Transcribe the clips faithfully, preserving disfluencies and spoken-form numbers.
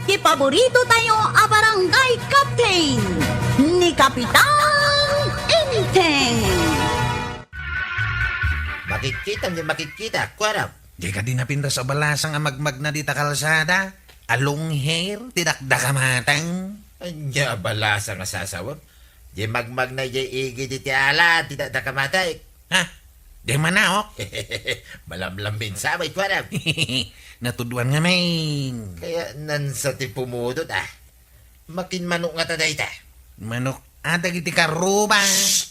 Ti paborito tayo a barangay captain, ni Kapitan Enteng. Makikita ni makikita, kuarap. Di ka di napintas a balasang a magmagna dita kalsada? A long hair, ti dakdakamatang? Anya a balasang a sasawem? Di magmagna di igi diti ala, ti dakdakamatang. Ha? Di manaok? Malamlam min sabay, kuarap. Natuduan nga main. Kaya nansa ti pumudot, ah. Makin manok nga ta dayta. Manok, ah, dagiti karuba. Shh!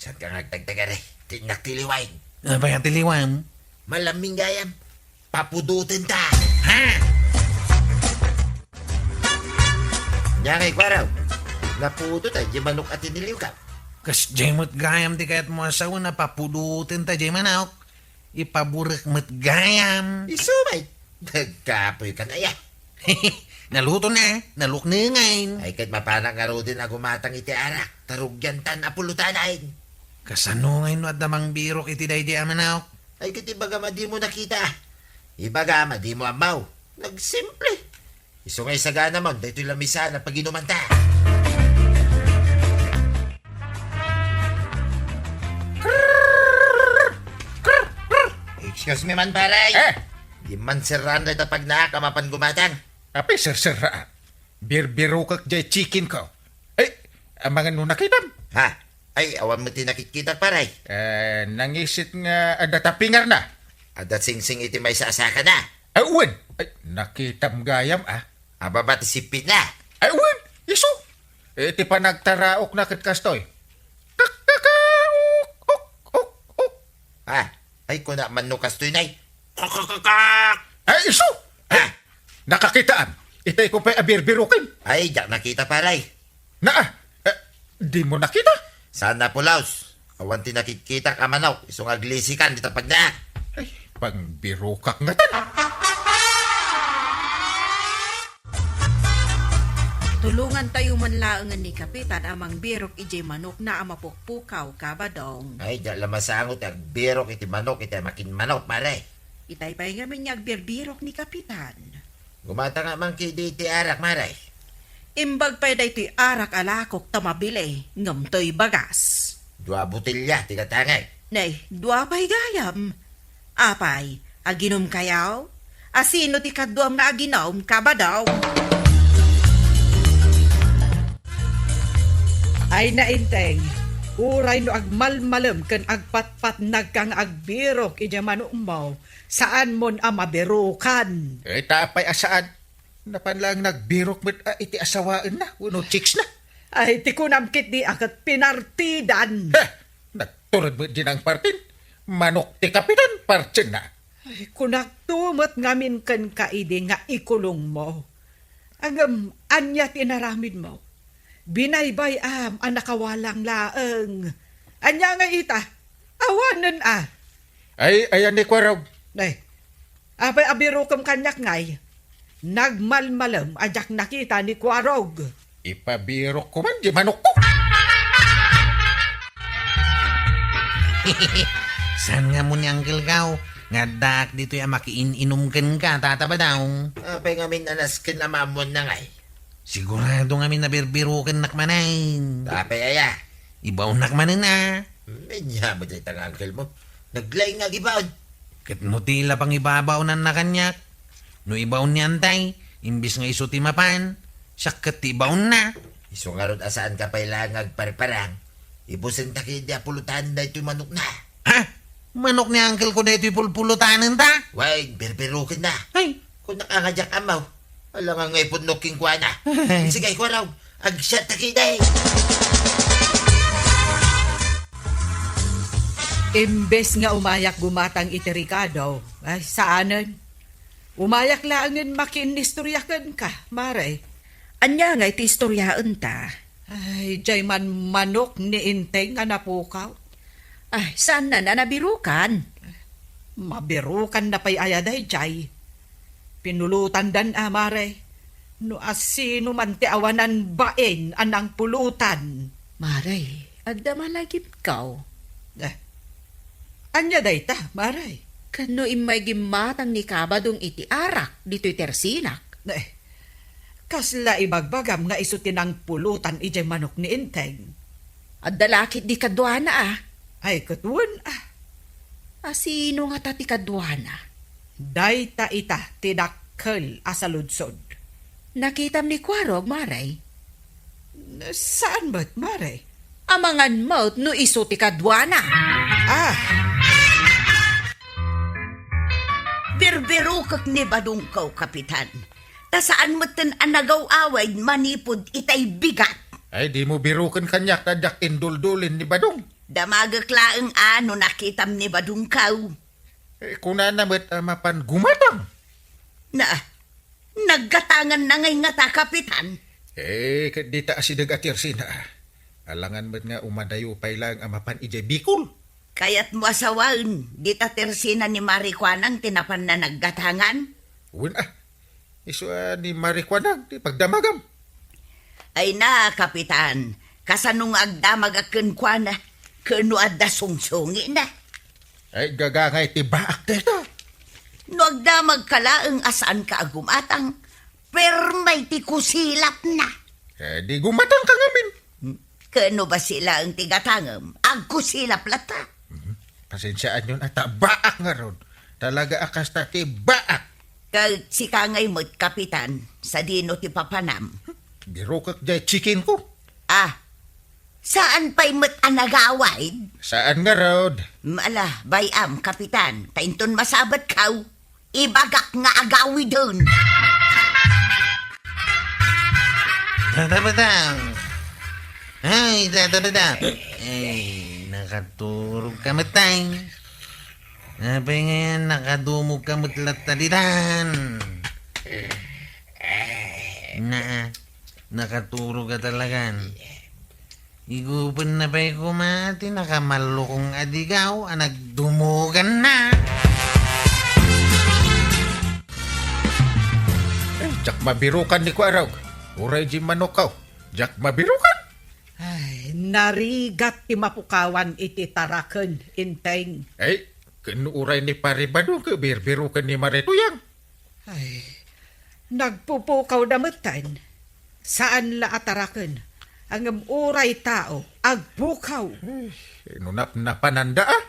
Saan ka nga agtagtagari? Tinnak ti liwain. Apay a ti liwam? Malaming gayam. Papudoten ta. Ha? Nya ngay, kuarap. Napudot ay di manok a tiniliw ka. Kas di met gayam ti kayat mo asawa na papudoten ta di manok. Ipaburek met gayam. Isu met. Nagkapoy ka na ya. Naluto na, naluknengan. Ay, ket mapanak ngaruden a gumatang iti arak, ta rugiantan a pulutanan. Kasano ngay no adda mangbirok iti daydi a manok? Ay, ket ibagam a dimo nakita. Ibagam a dimo ammaw. Nagsimple. Isu nga isagana mon, daytoy lamisaan a paginumanta. Excuse me man, pare. Eh? Di man serraan dayta pagnaak a mapan gumatang. Apay serserraan? Birbirokek jay chicken ko. Ay, amangan no nakitam. Ha? Ay, awan met ti nakitkitak, pare. Eh, nangisit nga adda tapingarna. Adda singsing iti maisasakana. Ay, wen. Ay, nakitam gayam, ah. Ababa ti sippitna. Ay, wen. Isu. Eh, ti panagtaraokna ket kastoy. Kak, kak, kak, uk, uk, uk, uk. Ah, ay, kuna man no kastoy, nay. Kak, kak, kak, kak. Ay, isu. Ay, ah. Nakakitaam. Itay ko pay a birbiroken. Ay, diak nakita, pare. Naa, eh, di mo nakita? Saan na pulaos? Awan ti nakitkitak a manok, isu nga aglisikan dita pagnaak. Ay, pangbirokak ngatan. Tulongantayo man laengen ni Kapitan a mangbirok idiay manokna a mapukpukaw, Kabadong. Ay, diak la masango ti agbirok iti manok, iti makin manok, pare. Itay pay ngamin nga agbirbirok ni Kapitan. Gumatang man ketdi iti arak, mare. Imbag pay daytoy arak a lakok ta mabili, ngem toy bagas. Dua botelya ti gatangay. Nay, dua pay gayam. Apay, aginom kayaw? Asino ti kaduam nga aginom, Kabadong? Ay, Nainteng, uray no agmalmalem ken agpatpatnagka nga agbirok idiay manokmo, saanmon a mabirokan. Eh, ta apay a saan? Napan laeng nagbirok met a iti asawaenna wenno chicks na. Ay, ti kunam ketdi a ket pinartidan. Heh! Nagtured met di nangpartin. Manok ti kapitan, partienna. Ay, kunakto met ngamin kenka idi nga ikulongmo. Ngem ania ti inaramidmo? Binaybay-am a nakawalang laeng. Ania ngay ita? Awanen a. Ay, ayan ni Kuarog. Nay, apay a birokem kaniak ngay? Nagmalmalem a diak nakita ni Kuarog. Ipabirok ko man di manokko. Saan nga mo ni Uncle Gaw? Nga addaak ditoy a makiin-inom kenka, Tata Badong. Apay ngamin a nasken a maammuanna ngay? Sigurado ngamin a birbirokennak manen. Apay aya? Ibaonnak manen a. Ania met dayta nga uncle mo? Naglaing nga agibaon. Ket no ti la pangibabaonanna kaniak, no ibaon ni Antay, imbes nga isu ti mapan, siak ket ti ibaonna. Isu ngarud a saanka pay laeng nga agparparang, ibusenta ketdi a pulutan daytoy manokna. Ha? Manok ni uncle ko daytoy pulpulutanen ta? Way, birbirokenna. Ay. Kunak a nga diak ammaw. Alangan nga ipudno kenkuana. Sige, Kuarog. Agsiat ta ketdi. Imbes nga umayak gumatang iti rekado, ay, saanen. Umayak laengen makiinnistorya kenka, Mare. Ania nga iti istoryaenta? Ay, jay man manok ni Inteng a napukaw. Ay, saanna a nabirokan? Mabirokanna pay aya dayjay? Pinulutandan a, Mare. No asino man ti awanan bain a nangpulutan. Mare, adda malagipkaw. Eh, ania dayta, Mare? Ket no immay gimmatang ni Kabadong iti arak ditoy tersinak? Eh, Kasla ibagbagam nga isu ti nangpulutan idiay manok ni Enteng? Adda la ketdi kaduana, a. Ay, ket wen, a. A, sino ngata ti kaduana? Dayta ita ti dakkel a saludsod. Nakitam ni Kuarog, Mare? Saan met, Mare? Amangan met no isu ti kaduana. Ah! Birbirokek ni Badongko, Kapitan. Ta saan metten a nagaw-awid manipud itay bigat. Ay, dimo biroken kaniak ta diak induldulin ni Badong. Damagek laeng a no nakitam ni Badongko. Eh, kunana met a mapan gumatang. Na, naggatanganna ngay ngata, Kapitan? Eh, ket dita asideg a tersina, a. Alangan met nga umadayo pay laeng a mapan idiay Bicol. Kayatmo a sawaen, dita tersina ni Mare Kuanang ti napanna naggatangan? Wen, a. Isu a ni Mare Kuanang ti pagdamagam. Ay na, Kapitan, kasano nga agdamagak kenkuana, ken no adda sungsungina? Ay, gagangay ti baak dayta. No agdamagka laeng a saanka a gumatang, permay ti kusilapna. Eh, di gumatangka ngamin. Ken no basi laeng ti gatangem, agkusilap latta. Mhm. Pasensiaanyon a ta baak ngarud. Talaga a kasta ti baak. Ket sika ngay met, Kapitan, sadino ti papanam? Birokek diay chicken ko. Ah, saan pay met a nagawid? Saan ngarud? Ala, bay-am, Kapitan, ta inton masabetkaw, ibagak nga agawiden. Tata Badong! Ay, Tata Badong! Ay, nakaturog ka met, ay. Apay ngay a nakadumog ka met latta ditan? Naa, nakaturog ka talagan. Igupenna pay koma ti nakamallukong a digaw a nagdumuganna. Ay, diak mabirokan ni Kuarog. Uray di manokko. Diak mabirokan. Ay, narigat ti mapukawan iti taraken, Enteng. Ay, ken uray ni Pare Badong ket birbiroken ni Mare Tuyang. Ay, nagpupukaw da metten. Saan la a taraken, ngem uray tao, agpukaw. Ay, no napnapananda, a?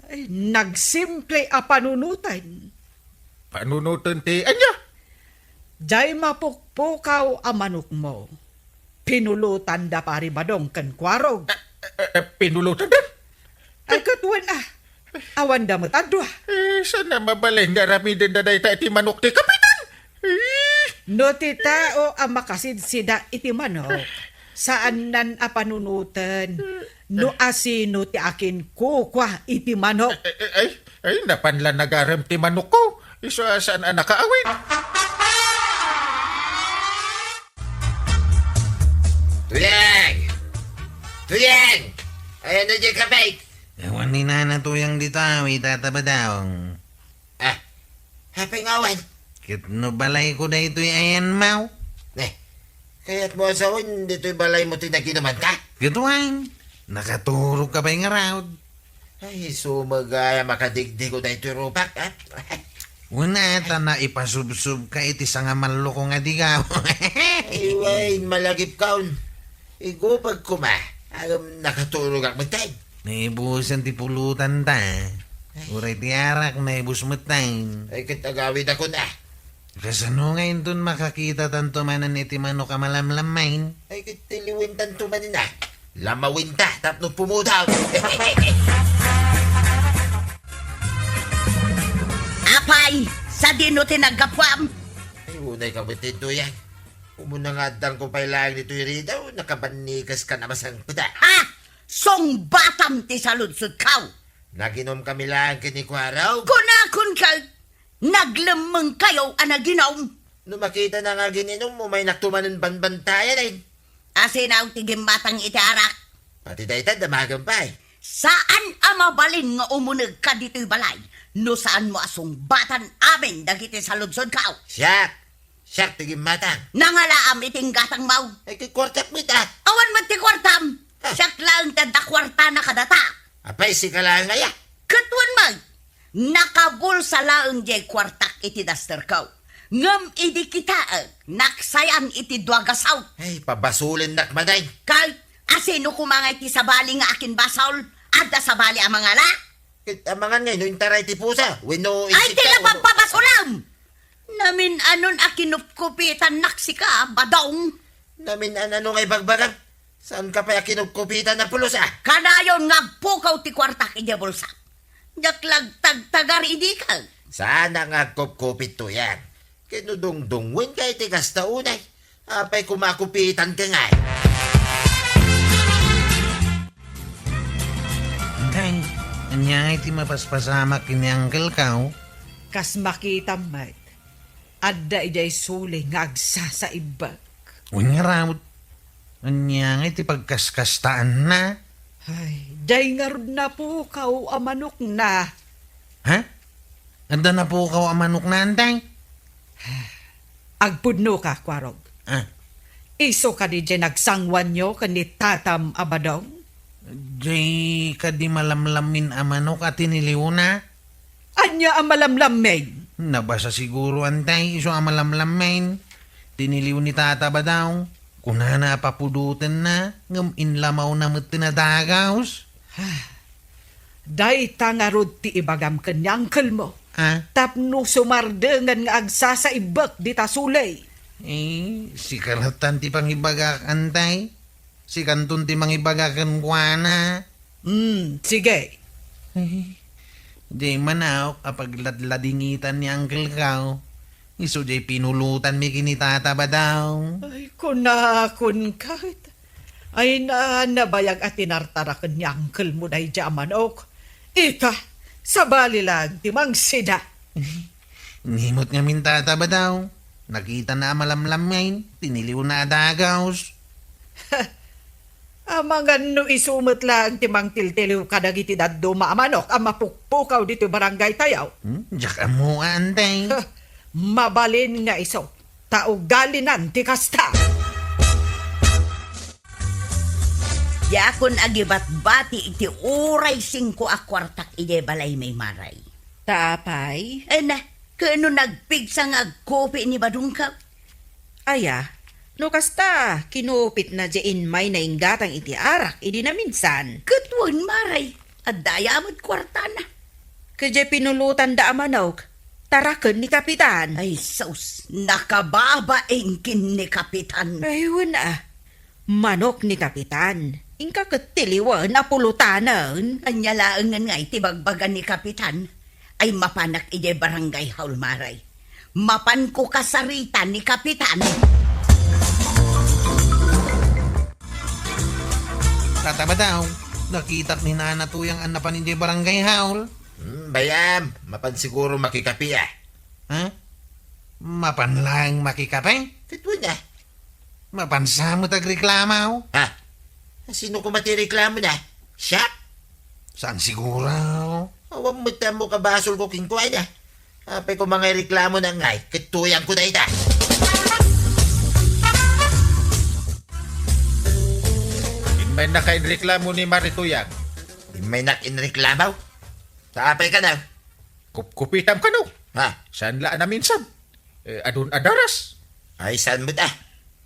Ay, nagsimple a panunoten. Panunoten ti ania? Diay mapukpukaw a manokmo. Pinulotan da Pare Badong ken Kuarog. Eh, eh, eh, pinulotan da? Ay, ket wen, a. Awan da met a dua. Eh, saan a mabalin nga aramiden da dayta iti manok ti kapitan? Eh! No ti tao a makasidsida iti manok, saannan a panunoten no asino ti akinkukua iti manok. Eh, eh, ay, ay, napan la nagarem ti manokko. Isu a saan a nakaawid. Tuyang! Tuyang! Ayan na dyan, kapay! Awan ni Nana Tuyang dita, wi Tata Badong. Ah, apay nga awan? Ket no balayko daytoy ayan, maw? Eh, kayatmo a sawen, ditoy balaymo ti naginuman ta? Ket wen, nakaturog ka pay ngarud. Ay, sumagay a makadigdigo daytoy rupak, a. Wen, ta naipasubsob ka iti sangamallukong a digaw. Ay, wen, malagipkaon. Igupag koma, ngem nakaturogak metten. Naibusan ti pulutan ta. Ay. Uray ti arak, naibus metten. Ay, ket agawidakon, a. Kasano nga inton makakita tanto manen iti manok a malamlammain? Ay, ket tiliwen tanto manen, a. Lamawin ta tapno pumudaw. Apay, sadino ti naggapuam? Ay, unay ka met, Tuyang. Umuna nga addanko pay laeng ditoy ridaw, nakabannikas ka na masangpet, a. Ha? Sungbatam ti saludsodko. Naginom kami laeng ken ni Kuarog. Kunakon ka, naglemmeng kayo a naginom. No makita na nga gin-inom, umaynak to manen banbantayan, ay. Asinaw ti gimmatang iti arak? Pati dayta, damagem pay. Saan a mabalin nga umuneg ka ditoy balay no saanmo a sungbatan amin dagiti saludsodko. Siak! Siak ti gimmatang. Nangalaam iti inggatangmo. Ay, ti kuartak met, a. Awan met ti kuartam. Ha? Siak laeng ti adda kuartana kadata. Apay, sika laeng aya? Ket wen met, nakabulsa laeng diay kuartak iti dasterko. Ngem idi kitaek, naksayan iti dua gasawt. Ay, pabasulennak manen. Kay, asino koma nga iti sabali nga akinbasol? Adda sabali a mangala? Ket amangan ngay no intara iti pusa, wenno Ay, isika, ti wenno napagpabasolam! Namin-anon a kinupkupitannak sika, Badong. Namin-ano nga ibagbagam? Saanka pay a kinupkupitan a pulos, a? Kanayon nga agpukaw ti kuartak idiay bulsak. Diak lagtagtagar idi ka. Saanak nga agkupkupit, Tuyang. Ket no dungdungngoenka iti kasta unay, apay koma a kupitanka ngay? Intay, ania ngay ti mapaspasamak ken ni Uncle Kao? Kas makitam met, adda idiay suling nga agsasaibbek. Wen ngarud, ania ngay ti pagkaskastaanna? Ay, diay ngarud napukaw a manokna. Ha? Adda napukaw a manokna, intay? Agpudnoka, Kuarog. Ah. Isu kadi diay nagsanguanyo ken ni tatam a Badong? Diay kadi malamlamin a manok a tiniliwna? Ania a malamlamin? Nabasa siguro, intay, isu a malamlamin. Tiniliw ni Tata Badong. Kunana a papudotenna, ngem inlamawna met ti nadagaws. Dayta ngarud ti ibagam ken ni uncle mo. Ah? Tapno sumardengen nga agsasaibbek dita suley. Eh, sika latta ti pangibagak, intay. Sikanton ti mangibaga kenkuana. Hmm, sige. Eh, di manok a pagladladingitan ni Uncle Kao. Isu diay pinulotanmi ken ni Tata Badong. Ay, kunakon ket. Ay na, nabayag a tinartaraken ni uncle mo daydiay a manok. Ita, sabali lang ti mangsida. Nimot ngamin, Tata Badong. Nakitana a malamlamin, tiniliwna a dagaws. Amangan no isu met lang ti mangtiltiliw kadagiti dadduma a manok a mapukpukaw ditoy barangay tayo. Hmm, diak ammo, intay. Mabalin nga isu. Ta ugalinan ti kasta. Diakon agibatbati iti uray singko a kuartak idiay balaymi, Maray. Ta apay? Eh, na, ken no nagpigsa nga agkupi ni Badong ka? Aya, no kasta, kinupitna diay immay nainggatang iti arak idi naminsan. Ket wen, Maray, adda aya met kuartana. Ket diay pinulotanda a manok, taraken ni Kapitan. Ay sus, nakababain ken ni Kapitan. Ay, wen a. Manok ni Kapitan. Inka ket tiliwen a pulotanen. Ania laengen ngay ti bagbaga ni Kapitan? Ay mapanak idiay barangay hall, Maray. Mapanko kasarita ni Kapitan. Tata Badong, nakitak ni Nana Tuyang a napan idiay barangay hall. Hmm, bay-am, mapan siguro makikape, a. Ha? Mapan laeng makikape? Ket wen a. Mapan sa met agreklamo? Ha? Sino koma ti reklamona? Siak? Saan siguro? Awan met ammo kabasolko kenkuana. Apay koma nga ireklamo na ngay, ket Tuyang ko dayta. Immaynak a inreklamo ni Mari Tuyang. Immaynak inreklamo? Ta apay kano? Kupkupitam kano? Ha? Saan la a naminsan? Eh, adun a daras. Ay, saan met a?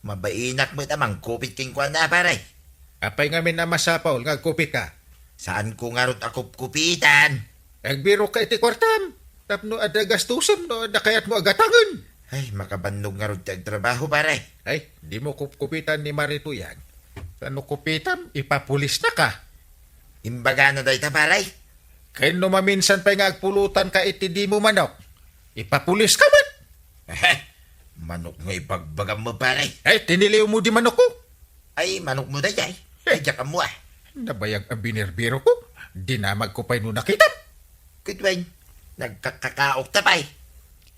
Mabainak met a mangkupit kenkuana, pare. Apay ngamin a masapul nga agkupitka? Saanko ngarud a kupkupitan. Agbirokka iti kuartam. Tapno adda gastusen no adda kayatmo a gatangen. Ay, makabannog ngarud ti agtrabaho, pare. Ay, dimo kupkupitan ni Mari Tuyang. Ta no kupitam, ipapulisnaka. Imbagana dayta, pare? Ken no maminsan pay nga agpulotanka iti dimo manok, ipapuliska met. Manok nga ibagbagam mo, pare. Ay, tiniliw mo di manokko. Ay, manok mo dayay. Ay, diak ammo, a. Nabayag a binirbirok ko. Dinamagko pay no nakitam. Ket wen, nagkakakaok ta pay.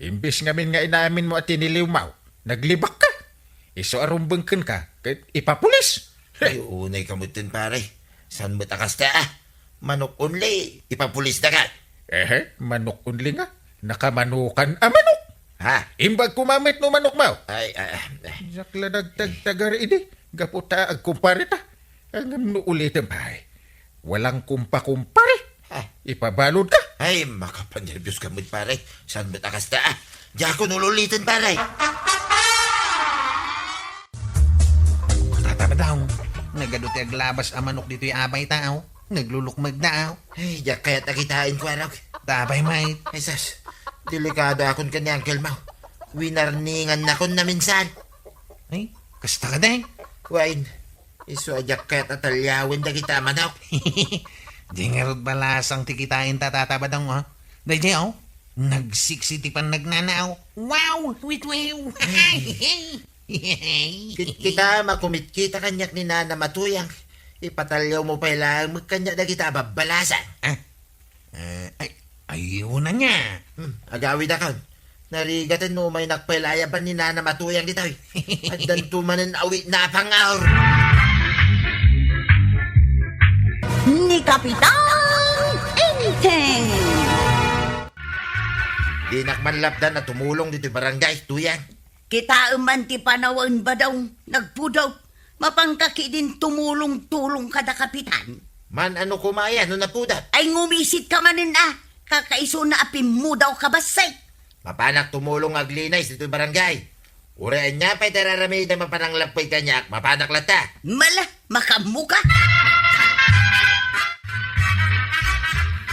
Imbes ngamin nga inamin mo a tiniliw mo, naglibak ka. Isu a rumbeng kenka, ket ipapulis. Ay, unay ka met ten, pare. Saan met a kasta, a? Manok only, ipapulis da ka. Ehe, manok only nga. Nakamanukan a manok. Ha? Imbag ko mamet no manok mo. Ay, ay, ay. Diak la nagtagtagar idi. Gapu ta agkumpare ta. Ngem no ulitem pay. Walang kumpa-kumpare. Ha? Ipabalod ka. Ay, makapanerbios ka met, pare. Saan met a kasta, a? Diakon ululiten, pare. Tata Badong, nagadu ti aglabas a manok ditoy abay ta, aw. Naglulukmeg da, aw. Ay, diak kayat a kitaen, Kuarog. Tapay, mait. Ay, sus. Delikado akon ken ni Uncle Mau. Winarningan nakon na minsan. Ay, kasta ka, deng? Wen, isu a diak kayat a taliawen dagita a manok. Di ngarud balasang ti kitaen ta, Tata Badong, oh. Daydiay, oh. Nagsiksi ti pannagnana, oh. Wow! Wit, wow! Kit-, kita, makumitkita kaniak ni Nana Matuyang. Ipataliawmo pay laeng met kaniak dagita a babbalasang. Ah? Eh, ay, ay, una nga. Hmm, agawidakon. Narigaten no umaynak pay laeng a ban ni Nana Matuyang ditoy. Addanto manen awitna a pangaur. Ni Kapitan Enteng. Dinak man lapdan a tumulong ditoy barangay, Tuyang. Kitaem man ti panawen, Badong, nagpudot. Mapanka ketdin tumulong-tulong kada kapitan. Man-ano koma aya no napudot? Ay, ngumisitka manen a. Kakaisuna a pimmudawka bassit. Mapanak tumulong nga aglinis ditoy barangay. Uray ania pay ti ar-aramidem a pananglapped kaniak, mapanak latta. Mala, makaammoka.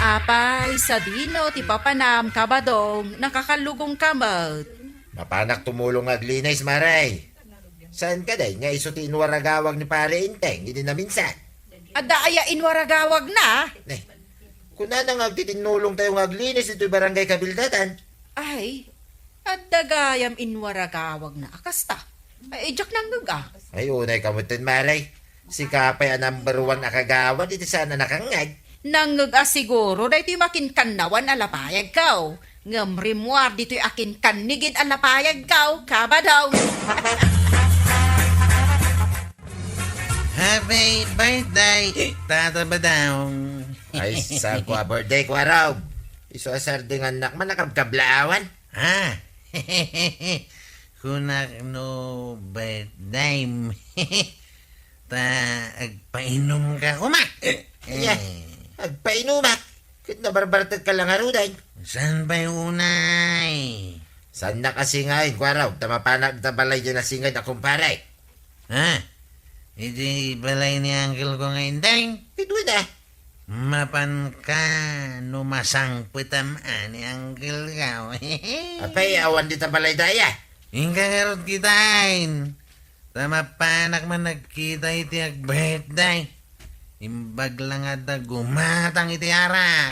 Apay, sadino ti papanam, Kabadong? Nakakallugongka met. Mapanak tumulong nga aglinis, Mare. Saan ka, day, nga isu ti inwaragawag ni Pare Enteng idi naminsan? Adda aya inwaragawagna? Ne, kunana nga agtitinnulongtayo nga aglinis ditoy barangay kabildatan. Ay, adda gayam inwaragawagna a kasta. Ay, diak nangngeg a. Ay, unay ka metten, Mare. Sika pay a number one a kagawad iti saan a nakangngeg. Nangngeg a siguro daytoy makinkannawan a lapayagko. Ngem rimmuar ditoy akinkannigid a lapayagko, Kabadong. Happy birthday, Tata Badong. Ay, saan ko a birthday, Kuarog? Isu a sardingannak man a kabkablaawan. Ah, kunak no birthday. Ta agpainumka koma. Ania, agpainumak? Ket nabarbartekka la ngaruden. Saan pay unay? Saannak a singaen, Kuarog, ta mapanak dita balay diay a singaen a kumpare. Ha? Iti balay ni uncle ko nga Enteng? Ket wen a. Mapanka no masangpetam a ni uncle ko. Apay, awan dita balay daya? Inka ngarud kitaen. Ta mapanak man nagkita iti ag-birthday. Imbag la nga adda gumatang iti arak.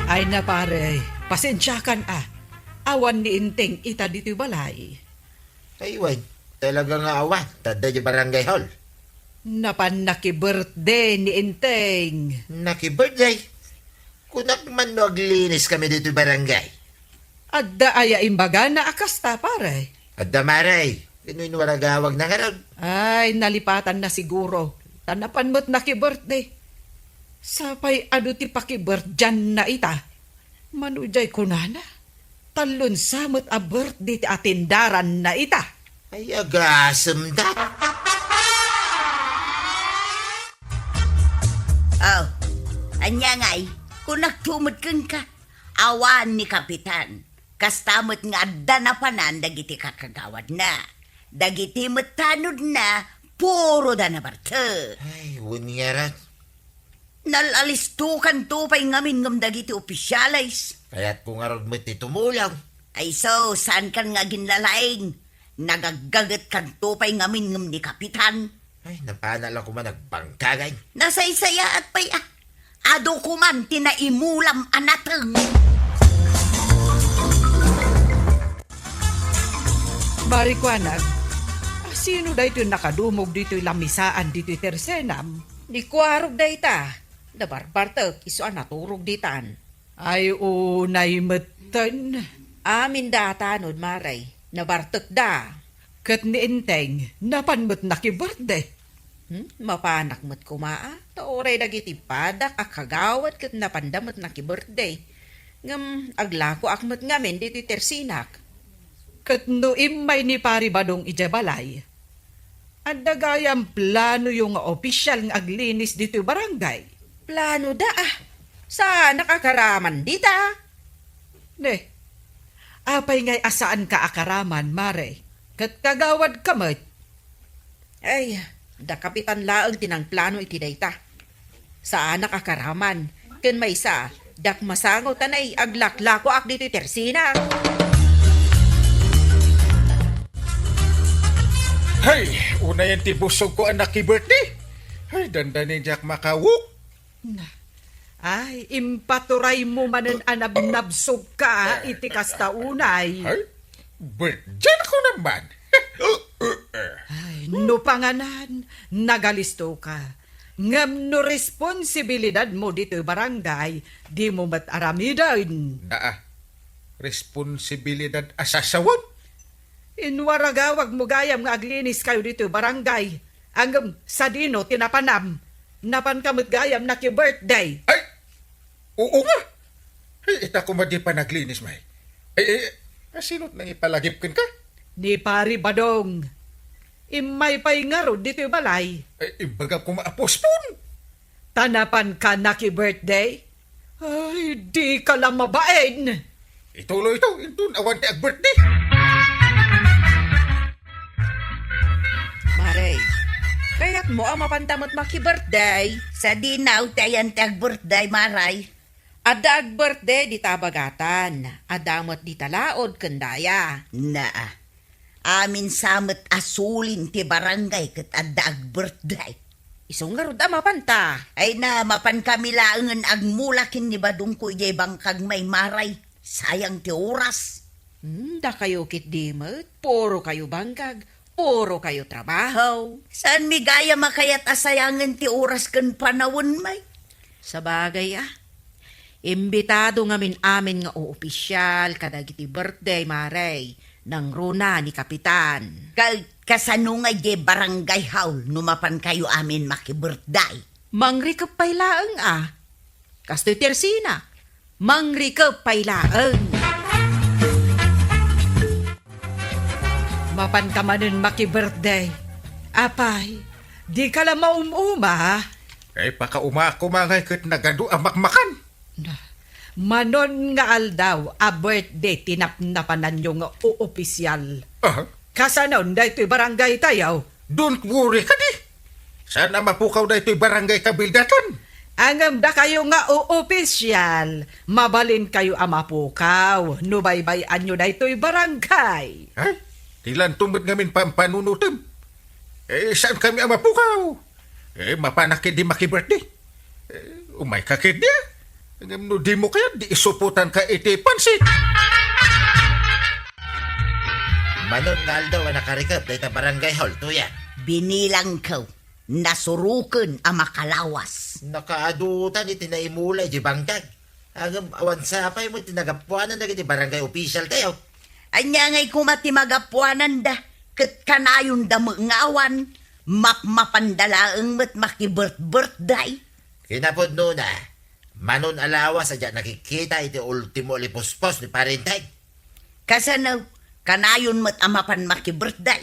Ay na, pare, pasensiakan a. Awan ni Enteng ita ditoy balay. Ay, wen, talaga nga awan. Ta adda idiay barangay hall. Napan naki-birthday ni Enteng. Naki-birthday? Kunak man no agliniskami ditoy barangay. Adda aya imbagana a kasta, pare? Adda, Mare. Ket no inwaragawagna ngarud? Ay, nalipatanna siguro. Ta napan met naki-birthday. Sapay adu ti pakibirthdayanna ita. Mano diay kunana? Tallo sa met a birthday ti atendaranna ita. Ay, agasemda. Oh, ania ngay? Kunakto met kenka, awan ni Kapitan. Kasta met nga adda napanan dagiti kakagawadna. Dagiti met tanodna, puroda nabartek. Ay, wen ngarud. Nal-alistokanto pay ngamin ngem dagiti opisyales. Kayatko ngarud met ti tumulong. Ay, so, saankan nga aginlalaing? Nagaggagetkanto pay ngamin ngem ni Kapitan. Ay, napana la koma nagbangkagay. Nasaysayaat pay a. Adu koman ti naimulam a nateng. Mari, kuanak, a sino daytoy nakadumog ditoy lamisaan ditoy tersenam? Ni Kuarog dayta. Nabarbartek isu a naturog ditan. Ay, unay metten. Amin da a tanod, Mare. Nabartekda. Ket ni Enteng, napan met naki-birthday. Hmm? Mapanak met koma a, ta uray dagiti padak a kagawad ket napanda met naki-birthday. Ngem aglakoak met ngamin ditoy tersinak. Ket no immay ni Pari Badong idiay balay, adda gayam planoyo nga opisyal nga aglinis ditoy barangay? Planoda a. Saanak a karaman dita. Ne, apay ngay a saanka a karaman, Mare? Ket kagawad ka met. Ay, da Kapitan laeng ti nangplano iti dayta. Saanak a karaman. Ken maysa, diak masango ta nay aglaklakoak ditoy tersina. Hay, unayen ti busogko a naki-birthday. Hay, dandani diak makawok. Na, ay, impaturaymo manen a nabnabsogka iti kasta unay. Ay, birthday ko naman. Ay, no panganan, nagalistoka. Ngem no responsibilidadmo ditoy barangay, dimo met aramiden. Naa, responsibilidad a sasawen? Inwaragawagmo gayam nga agliniskayo ditoy barangay. Ngem sadino ti napanam? Napanka met gayam naki-birthday. Ay! Oo nga! Ay, ita koma di panaglinis, may. Ay, ay, ay, sino nangipalagip kenka? Ni Pari Badong. Immay pay ngarud ditoy balay. Ay, imbagak koma a postpone. Ta napanka naki-birthday? Ay, dika la mabain! Ituloy ito, inton awan ti ag-birthday. Maray, kayatmo a mapanta met maki-birthday? Sadino ti ayan ti ag-birthday, Maray? Adda ag-birthday dita bagatan, adda met dita laod ken daya. Naa. Amin sa met a sulin ti barangay ket adda ag-birthday. Isu ngarud a mapanta. Ay na, mapankami laengen agmula ken ni Badongko idiay bangkag, may Maray. Sayang ti oras. Hmm, dakayo ketdi met, puro kayo bangkag, puro kayo trabaho. Saanmi gayam a kayat a sayangen ti oras ken panawen, may? Sabagay, a. Imbitado ngamin amin nga oopisial kadagiti birthday, Maray, nangruna ni Kapitan. Ka-, kasano nga idiay barangay hall no mapankayo amin maki-birthday? Mangrikep pay laeng, a. Kastoy ti ersina, mangrikep pay laeng. Mapanka manen maki-birthday. Apay, dika la maum-uma? Ay, pakauma koma ngay ket nagadu a makmakan. Na, manon nga aldaw a birthday ti napnapananyo nga oopisial. Aha. Kasanon daytoy barangay tayo? Don't worry kadi. Saan a mapukaw daytoy barangay kabildatan? Ngem dakayo nga oopisial, mabalinkayo a mapukaw no baybay-anyo daytoy barangay. Ay, ti lanto met ngamin pampanunotem. Eh, saan kami a mapukaw? Eh, mapanak ketdi maki-birthday. Eh, umayka ketdi, a. Ngem no dimo kayat, di isupotanka iti pansit. Manon nga aldaw a nakarikep dayta barangay hall, tuya. Binilangko, nasuroken a makalawas. Nakaadutan iti naimula iti bangkag. Ngem awan sapay met ti nagapuanan dagiti barangay official tayo. Ania ngay koma ti magapuananda, ket kanayonda met nga awan, mapmapanda laeng met makibirth-birthday. Kinapudnona, manon a lawas a diak nakikita iti ultimo a lipuspos ni Pare Enteng. Kasano, kanayon met a mapan makibirthday.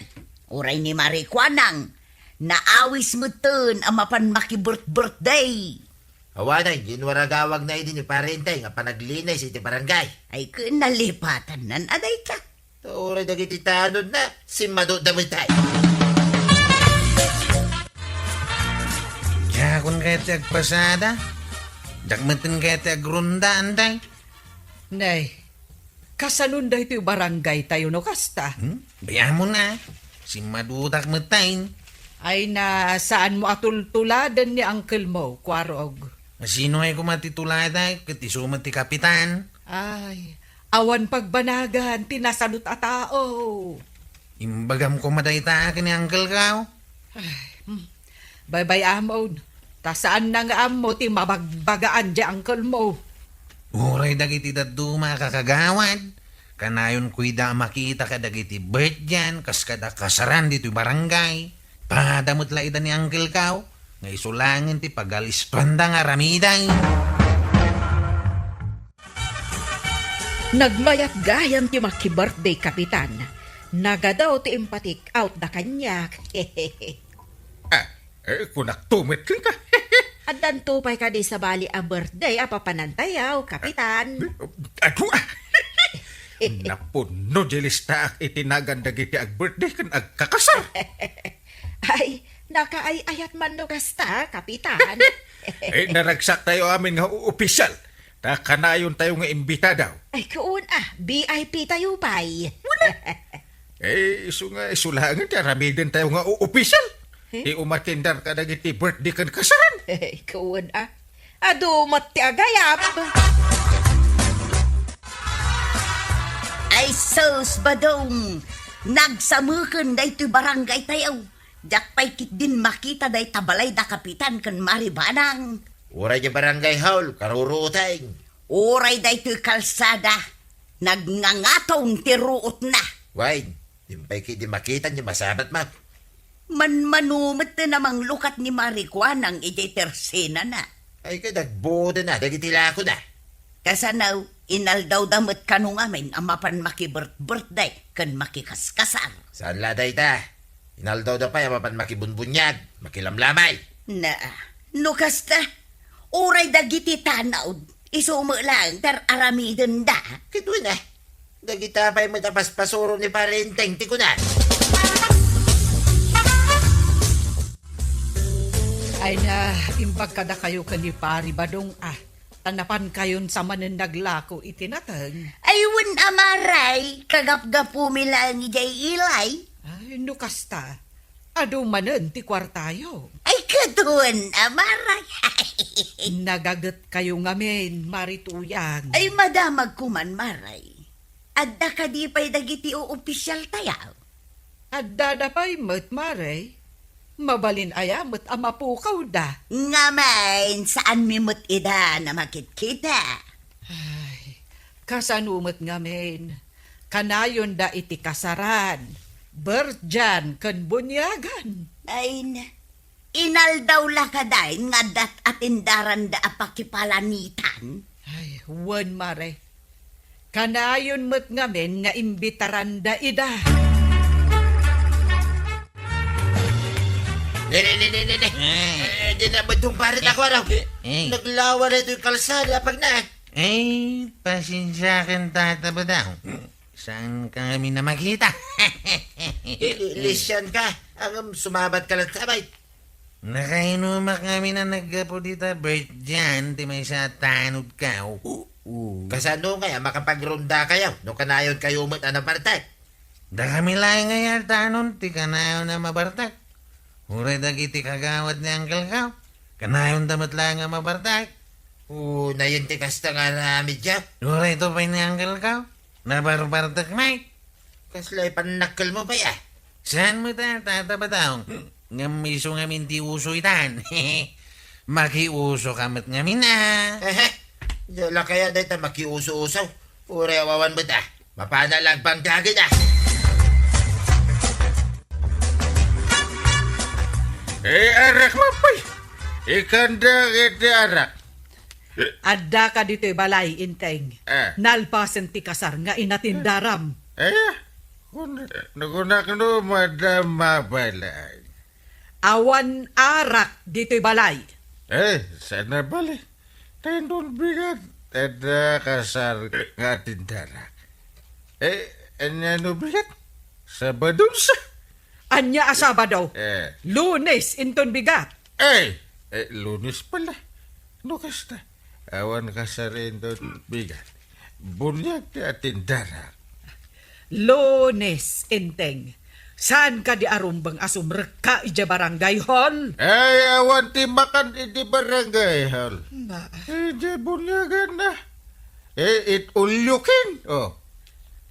Uray ni Mare Kuanang, naawis metten a mapan makibirth-birthday. Awanen, inwaragawagna idi ni Pare Enteng a panaglinis iti barangay. Ay, ken nalipatannan a dayta. Ta uray dagiti tanodna, simmadutda met ay. Diakon kayat ti agpasada. Diak metten kayat ti agrunda, Enteng. Nay, kasanon daytoy barangay tayo no kasta? Hmm? Bay-amon a. Simmadutak metten. Ay na, saanmo a tultuladen ni uncle mo, Kuarog? Sino ay koma ti tuladak? Ket isu met ti kapitan. Ay, awan pagbanagan ti nasadut a tao. Imbagam koma dayta ken ni uncle ko. Ay, hmm. Baybay-amon, ta saanna nga ammo ti mabagbagaan diay uncle mo. Uray dagiti dadduma a kakagawad, kanayon kuyda a makita kadagiti birthday-an kas kada kasaran ditoy barangay. Pada met la ida ni uncle ko, nga isu laengen ti pagalistuanda nga aramiden. Nagmayat gayam ti makki-birthday, Kapitan. Nagadu ti impatik-out da kaniak. Ah, eh, kunakto met kenka. Addanto pay kadi sabali a birthday a papanantayo, Kapitan? Adu, ah! Napunno di listaak iti nagan dagiti agbirthday ken agkakasar. Ay, nakaay-ayat man no kasta, Kapitan. Eh, naragsaktayo amin nga o-, opisyal. Ta kanayontayo nga imbitado. Ay, kuon, ah, V I P tayo pay. Eh, isu nga, isu laengen ti aramidentayo nga o-, opisyal. Hmm? Ti umatindar kadagiti birthday ken kasaran. Ay, kuon, ah. Adu met ti agayab. Ay sus, Badong! Nagsameken daytoy barangay tayo. Diak pay ketdin makita dayta balay da Kapitan ken Mari Banang. Uray di barangay hall, karuruoteng. Uray daytoy kalsada, nagngangaton ti ruotna. Wen, dimpay ketdi makita ti masabatmo. Manmano met ti namanglukat ni Mari Kuanang idiay tersenana. Ay, ket agbuodenna dagiti lakona. Kasano, inaldawda met kano ngamin a mapan makibirth-birthday ken makikaskasar. Saan la dayta? Inaldawda pay a mapan makibunbuniag, makilamlamay. Na, no kasta, uray dagiti tanod, isu met laeng ti ar-aramidenda. Ket wen, ah, dagita pay met a paspasuro ni Pari Enteng ti kuna. Ay na, imbag kadakayo ken ni Pari Badong, ah, ta napankayon sa manen naglako iti nateng. Ay, wen a Maray, kagapgapumi laeng idiay ilay. Ay, no kasta, adu manen ti kuartayo. Ay, ket wen a Maray. Nagagetkayo ngamin, Mari Tuyang. Ay, madamagko man, Maray. Adda kadi pay dagiti oopisialtayo? Addada pay met, Mare. Mabalin aya met a mapukawda? Ngamin, saanmi met ida a makitkita. Ay, kasano met ngamin? Kanayonda iti kasaran, birthday-an, ken buniagan. Ay na, inaldaw la kadi nga adda atindaranda a pakipalanitan? Ay, wen, Mare. Kanayon met ngamin nga imbitaranda ida. Ne, ne, ne, ne, ne, ne. Eh. Eh, di na ba itong pare na ko, ano? Eh. Naglawa na ito'y kalsada, pag na. Eh, pasensya ka, Tata Badong. Saan ka ngamin a makita? Li-, lisyan ka. Ang sumabat ka lang sabay. Nakainumak ngamin a naggapu dita birthday-an ti maysa a tanodko. Oo. Kasano ngay a makapagrondakayo no kanayonkayo met a nabartek? Dakami laeng nga aldaw ti kanayon a mabartek. Uray dagiti kagawad ni uncle-ko, kanayonda met laeng a mabartek. O, nayon ti kasta nga aramidyo? Uray to pay ni uncle-ko, nabarbartek met. Kasla ipannakkelmo pay, ah? Saan met a, Tata Badong? Ngem isu ngamin ti uso itan. Makiuso ka met ngamin, ah. Ehe. Diak la kayat dayta makiuso-uso. Uray awawan met, ah. Mapana lang bang dagit, ah. Eh, arak mo, pay. Ikanda iti arak. Addaka ditoy balay, Enteng. Ah. Nalpasen ti kasar nga inatindaram. Eh, kun-, nakunak no, Madam Mabalay. Awan arak ditoy balay. Eh, saan a bali? Tendon bigat. Adda kasar nga atindarak. Eh, ania no bigat? Sabado sa. Ania a Sabado? Eh. Lunes inton bigat. Eh, eh, Lunes pala. No kasta, awan kasar inton bigat. Buniag ti atindarak. Lunes, Enteng. Saan kadi a rumbeng a sumrekka idiay barangay hall? Ay, awan ti makan idiay barangay hall. Ba? Idiay buniagan na. Eh, it ulyukin. Oh.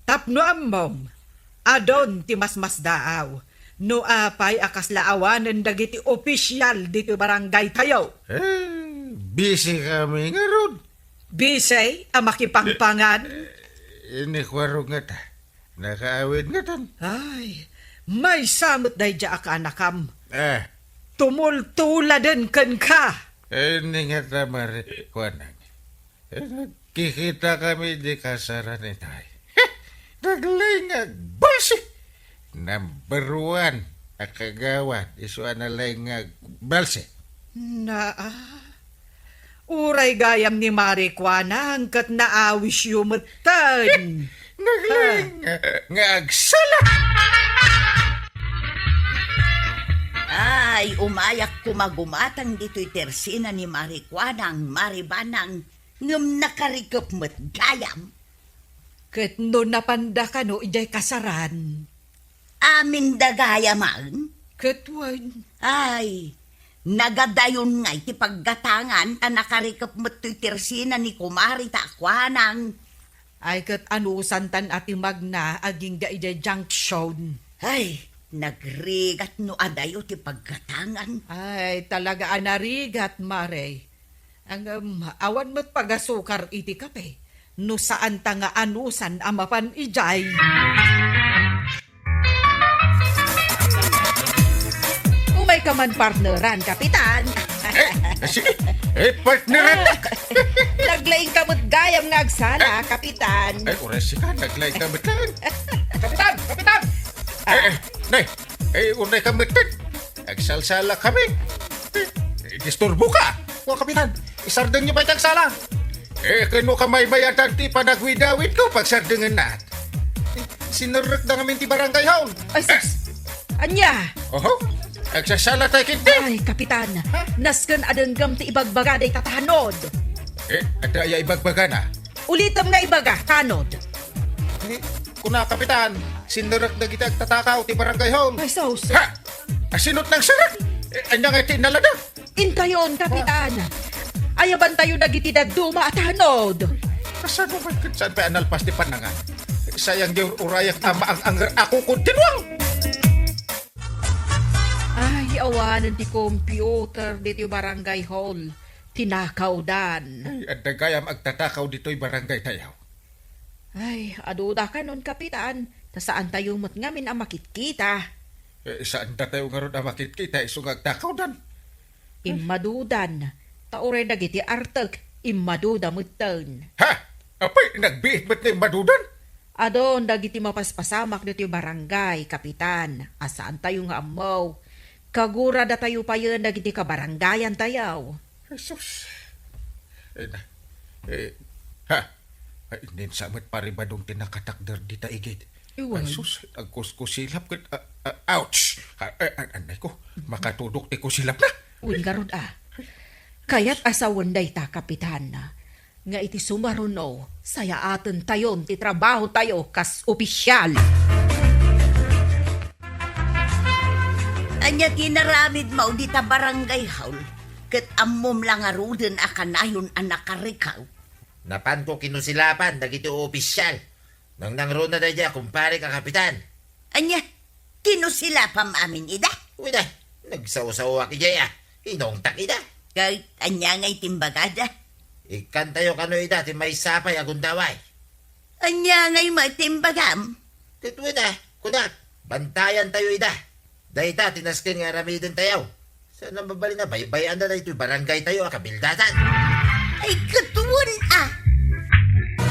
Tapno ammom, adun ti masmasdaaw. No apay a kasla awanen dagiti opisyal ditoy barangay tayo? Eh, busy kami ngarud. Busy a makipangpangan? Eh, inikuarog ngata. Nakaawid ngatan. Ay, maysa met daydiay a kaanakam. Eh. Tumultuladen kenka. Eh, ni ngata, Mari Kuanang. Eh, nagkikita kami di kasaran itay. Naglaing nga agbalsi. Number one a kagawad, isu a nalaing nga agbalsi. Naa, Uray gayam ni Mari Kuanang ket naawisyo metten. Naglaing nga agsala. Ay, umayak koma gumatang ditoy tersina ni Mari Kuanang, Mari Banang, ngem nakarikep met gayam. Ket no napanda kano idiay kasaran? Aminda gayam. Ket wen. Ay, nagadayon ngay ti paggatangan ta nakarikep met toy tersina ni Kumari ta Kuanang. Ay, ket anusantan a ti magna agingga idiay junction. Ay, nagrigat no adayo ti paggatangan. Ay, talaga a narigat, Mare. Ngem, awan met pagasukar iti kape, no saanta nga anusan a mapan idiay. Umay ka man partneran, Kapitan. Eh, sige. Eh, partneran. Naglaing ka met gayam nga agsala, Kapitan. Eh, uray sika, naglaing ka met laeng. Kapitan! Kapitan! Eh, eh, nay, eh, uray ka met. Agsalsala kami. Eh, disturbo ka. O, Kapitan, isardeng niyo pay ti agsala. Eh, kano ka maymayatan ti panagwidawid ko, pagsardengen na. Eh, sinerrek da ngamin ti barangay hall. Ay, sus! Ania? Oho, agsasala tayo kinti. Ay, Kapitan, nasken a denggem ti ibagbaga dayta tanod. Eh, adda aya ibagbaga na? Ulitem nga ibaga, tanod. Eh, kuna, Kapitan, sinerrek dagiti agtatakaw ti barangay hall. Ay, sus. Ha? Asinot nang serrek? Eh, anya nga ti inalada? Intayon, Kapitan. Ayabantayo dagiti dadduma a tanod. Kasano man ket saan pay a nalpas ti panangan? Sayang di ur-urayak a maang-anger a kukod ti nuang. Ay, awanen ti computer ditoy barangay hall. Tinakawdan. Ay, adda gayam agtatakaw ditoy barangay tayo. Ay, adu dakanon, Kapitan, ta saantayo met ngamin a makitkita. Eh, saandatayo ngarud a makitkita isu nga agtakawdan? Immadudan, ta uray dagiti artek, immaduda metten. Ha? Apay, nagbiit met nga immadudan? Adun dagiti mapaspasamak ditoy barangay, Kapitan, a saantayo nga ammo. Kaguradatayo payen dagiti kabarangayantayo. Jesus. Eh, na, eh, ha? Ay, ninsa met paribadong ti nakatakder dita igid. Iwan. Ay, sus, agkuskusilap ket, ah, ah, ouch! Ah, eh, ah, anay ko, makatudok ti kusilap na. Wen garud, ah. Kayat a sawen dayta, Kapitan, nga iti sumaruno, sayaatentayon ti trabahotayo kas opisyal. Ania ti inaramidmo dita barangay hall? Ket ammom la ngaruden a kanayon a nakarikaw? Napanko kinusilapan dagiti opisyal. Nangnangruna daydiay a kumparek a kapitan. Ania? Kinusilapam amin ida? Wen a, nagsawsawak idiay a. Inungtak ida. Ket ania ngay ti imbagada? Ikkantayo kano ida ti maysa pay a gundaway. Ania ngay met ti imbagam? Ket wen a, kunak, bantayantayo ida. Dayta ti nasken nga aramidentayo. Saan a mabalin a baybay-anna daytoy barangaytayo a kabildatan? Ay, ket wen a!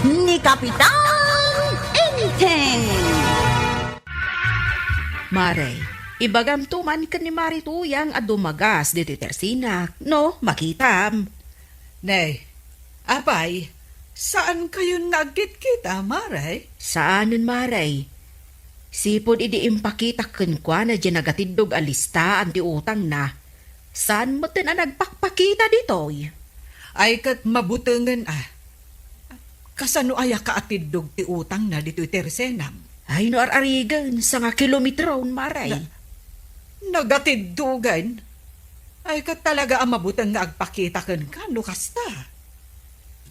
Ni Kapitan Enteng! Mare, ibagamto man ken ni Mari Tuyang a dumagas ditoy tersinak, no, makitam. Ne, apay, saankayon nga agkitkita, Mare? Saanen, Mare. Sipud idi impakitak kenkuana diay nagatiddog a listaan ti utangna, saan metten a nagpakpakita ditoy. Ay, ket mabutengen a. Kasano aya kaatiddog ti utangna ditoy tersenam? Ay, no ar-arigen, sanga kilometron, Mare. Na, nagatiddogen? Ay, ket talaga a mabuteng nga agpakita kenka no kasta.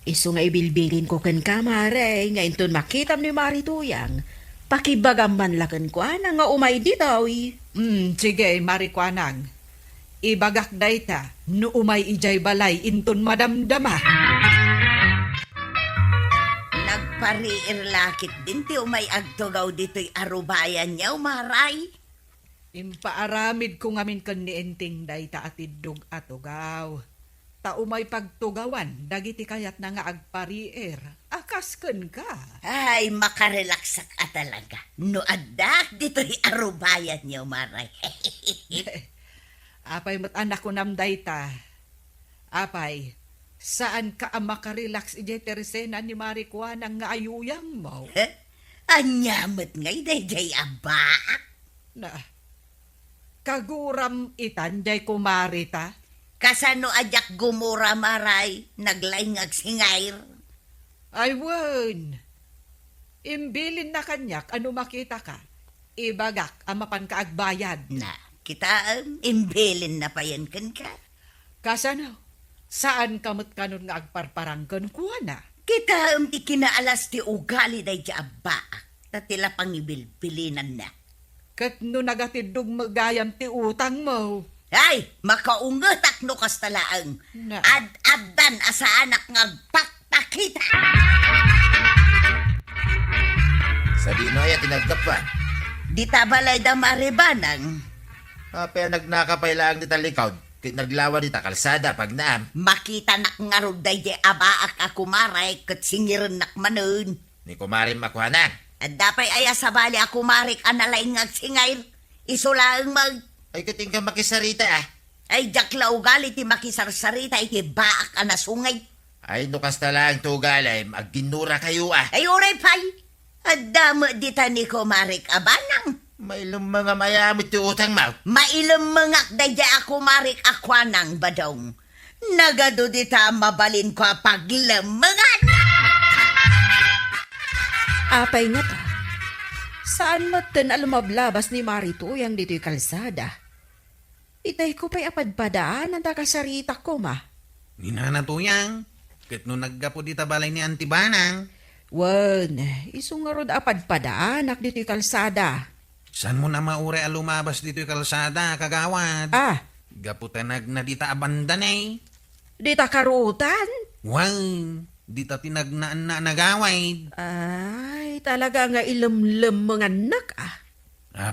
Isu nga ibilbilinko kenka, Mare, nga inton makitam ni Mari Tuyang, pakibagam man la kenkuana nga umay ditoy. Hmm, sige, Mari Kuanang. Ibagak dayta no umay idiay balay inton madamdama. Nagpariir la ketdin ti umay agtugaw ditoy arubayanyo, Mare. Impaaramidko ngamin ken ni Enteng dayta a tiddog a tugaw. Ta umay pagtugawan dagiti kayatna nga agpariir a kas kenka. Ay, makarelaksak a talaga no addaak ditoy arubayanyo, Mare. Apay met a nakunam dayta? Apay, Saanka a makarelax idiay tersena ni Mari Kuanang nga ayuyangmo? He? Ania met ngay daydiay a baak? Na, kaguram itan diay kumarita? Kasano a diak gumura, Mari? Naglaing nga agsingair. Ay, wen. Imbilinna kaniak a no makitaka, ibagak a mapanka agbayad. Na, kitaem, imbilinna payen kenka. Kasano? Saanka met kanon nga agparparang kenkuana? Kitaem ti kinaalas ti ugali daydiay a baak, ta ti la pangibilbilinanna. Ket no nagatiddog met gayam ti utangmo? Ay, makaungetak no kasta laeng. Na. Ad-addan a saanak nga agpakpakita. Sadino aya ti naggapuan? Dita balay da Mari Banang. Apay a nagnaka pay laeng dita likod, ket naglawa dita kalsada, pagnaam. Makitanak ngarud daydiay a baak a kumarek ket singirennak manen. Ni kumarem a kuanang. Adda pay aya sabali a kumarek a nalaing nga agsingair? Isu laeng met. Ay, ket inka makisarita, a. Ay, diak la ugali ti makisarsarita iti baak a nasungit. Ay, no kasta laeng ti ugalem, agginnurakayo, a. Ay, uray pay. Adda met dita ni kumarek a Banang. Mailemmengam aya met ti utangmo? Mailemmengak daydiay a kumarek a kuanang, Badong. Nagadu dita a mabalinko a paglemmengan. Apay ngata? Saan metten a lumablabas ni Mari Tuyang ditoy kalsada? Itayko pay a padpadaanan ta kasaritak koma. Ni Nana Tuyang, ket no naggapu dita balay ni Anti Banang? Wen, isu ngarud a padpadaanak ditoy kalsada. Saanmon a mauray a lumabas ditoy kalsada, kagawad? Ah. Gapu ta nagna dita a banda ne. Dita karuotan? Wen, dita ti nagnaanna a nagawid. Ay, talaga nga ilemlemmengannak, a.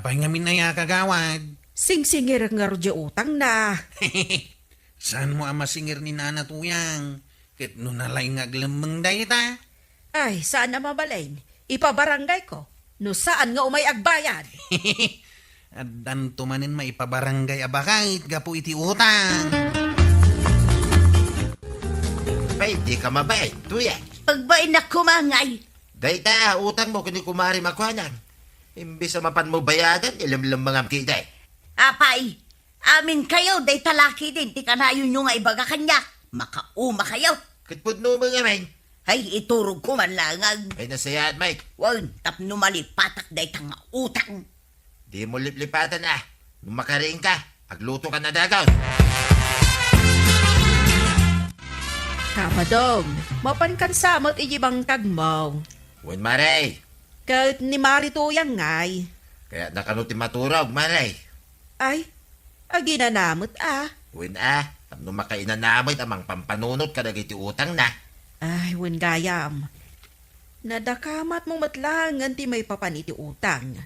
Apay ngamin aya, kagawad? Singsingirek ngarud diay utangna. Saanmo a masingir ni Nana Tuyang? Ket no nalaing nga aglemmeng dayta? Ay, saan a mabalin. Ipabarangayko. No saan nga umay agbayad. Addanto manen maipabarangay a baket gapu iti utang. Pay, dika mabain, Tuyang. Agbainnak koma ngay. Dayta, utangmo ken ni kumarem a kuanang. Imbes a mapanmo bayadan, ilemlemmengam ketdi. Apay, aminkayo, dayta la ketdin ti kanayonyo nga ibaga kaniak. Makaumakayo. Ket pudno met ngamin. Ay, iturogko man laeng. Ay, nasayaat, Mike. Wen, tapno malipatak dayta nga utang. Dimo liplipatan, a. No makariingka, aglutokan a dagus. Kapadong, mapankan sa met iti bangkagmo. Wen, Mare. Ket ni Mari Tuyang ngay? Kayatna kano ti maturog, Mare. Ay, aginana met, a. Wen, a, tapno makainana met a mangpampanunot kadagiti utangna. Ay, wen gayam. Nadakamatmo met laengen ti maipapan iti utang.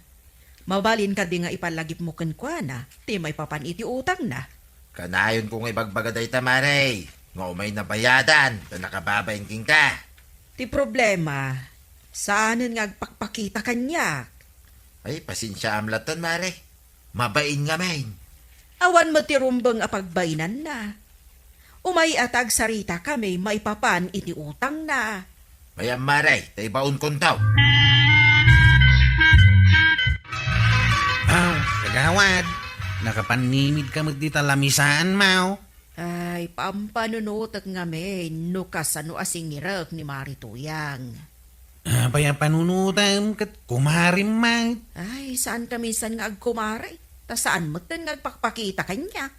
Mabalin kadi nga ipallagipmo kenkuana ti maipapan iti utangna? Kanayonko nga ibagbaga dayta, Mare, nga umayna bayadan ta nakababain kenka. Ti problema, saanen nga agpakpakita kaniak. Ay, pasensiaam latta, Mare. Mabain ngamin. Awan met ti rumbeng a pagbainanna. Umay a ta agsaritakami maipapan iti utangna. Mayam, Mare, ta ibaonkonto. Aw, kagawad, nakapannimidka met dita lamisaanmo. Ay, pampanunotek ngamin no kasano a singirek ni Mari Tuyang. Apay a panunotem ket kumarem met? Ay, saanka minsan nga agkumare, ta saan metten nga agpakpakita kaniak.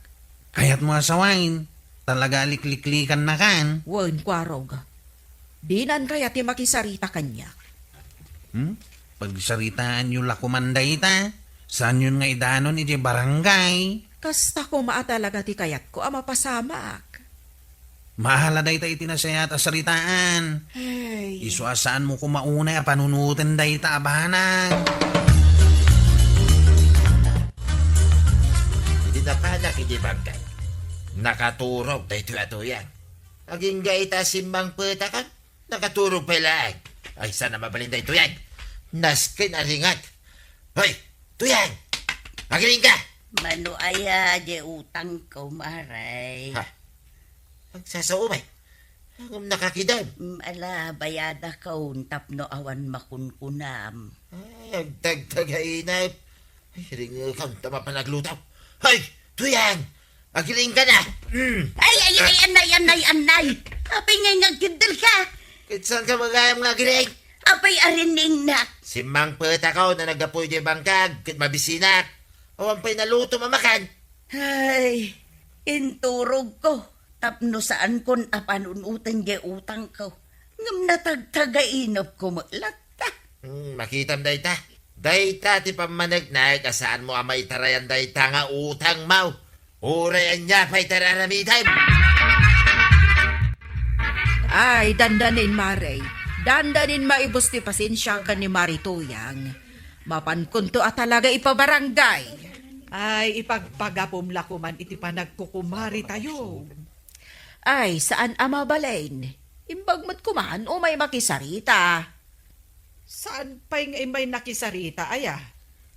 Kayatmo a sawen, talaga a likliklikannakan? Wen, Kuarog. Dinan kayat ti makisarita kaniak. Hmm? Pagsaritaanyo la koman dayta. Saanyon nga idanon idiay barangay? Kasta koma a talaga ti kayatko a mapasamak. Maala dayta iti nasayaat a saritaan. Hey. Isu a saanmo koma unay a panunoten dayta a banag. Idi napanak idiay barangay, nakaturog daytoy a Tuyang. Agingga ita a simmangpetakan, nakaturog pay laeng. Ay, saan a mabalin daytoy, ay? Nasken a ringat. Hoy, Tuyang! Agingga! Mano aya diay utangko, Mare? Ha? Agsasao, bay. Ngem nakakidem. Mm, ala, bayadakon tapno awan makunkunam. Ay, agtagtagainep. Ay, ringekam ta mapan agluto. Hay, Tuyang! Agiring ka na! Mm. Ay, ay, ay, anay, anay, anay! Apay ngay nga agkiddel ka? Ket saan ka magayam nga agiring? Apay arinning na? Simmangpet ako na naggapu idiay bangkag ket mabisinak. Awan pay naluto mamakan. Ay, inturog ko tapno saankon a panunuten diay utangko. Ngem natagtagainepko met latta. Hmm, makitam dayta. Dayta ti pammaneknek a saanmo a maitarayan dayta nga utangmo. Uray ania pay ti ar-aramidem. Ay, dandanin, Mare. Dandanin maibus ti pasensiam ken ni Mari Tuyang. Mapankonto a talaga ipabarangay. Ay, ipagpagapom la koman iti panagkukumaritayo. Ay, saan a mabalin. Imbag met koman, umay makisarita. Saan pay nga immay nakisarita, aya?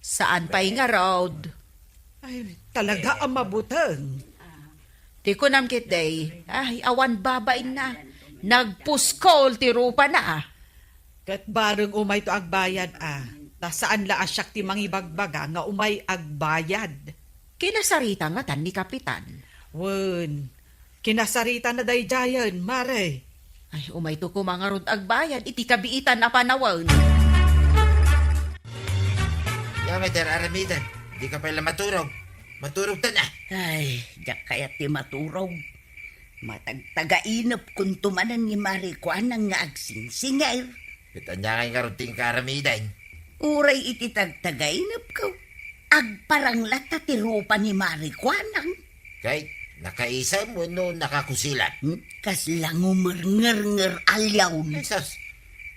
Saan pay ngarud? Ay, talaga a mabuteng. Ti kunam ketdi, ay, awan babainna. Nagpuskol ti rupana. Ket bareng umayto agbayad a, ta saan la a siak ti mangibagbaga nga umay agbayad. Kinasarita ngatan ni Kapitan. Wen, kinasaritana daydiayen, Mare. Ay, umayto koma ngarud agbayad iti kabiitan a panawen. Ania ngay ti ar-aramidem, dika pay la maturog. Maturogtan a. Ay, diak kayat ti maturog. Matagtagainepkonto manen ni Mari Kuanang nga agsingsingir. Ket ania ngay ngarud ti inka aramiden? Uray iti tagtagainepko, agparang latta ti rupa ni Mari Kuanang. Kay, nakaisem wenno nakakusilam? Hmm? Kasla ngumerngernger a leon. Ay, sus,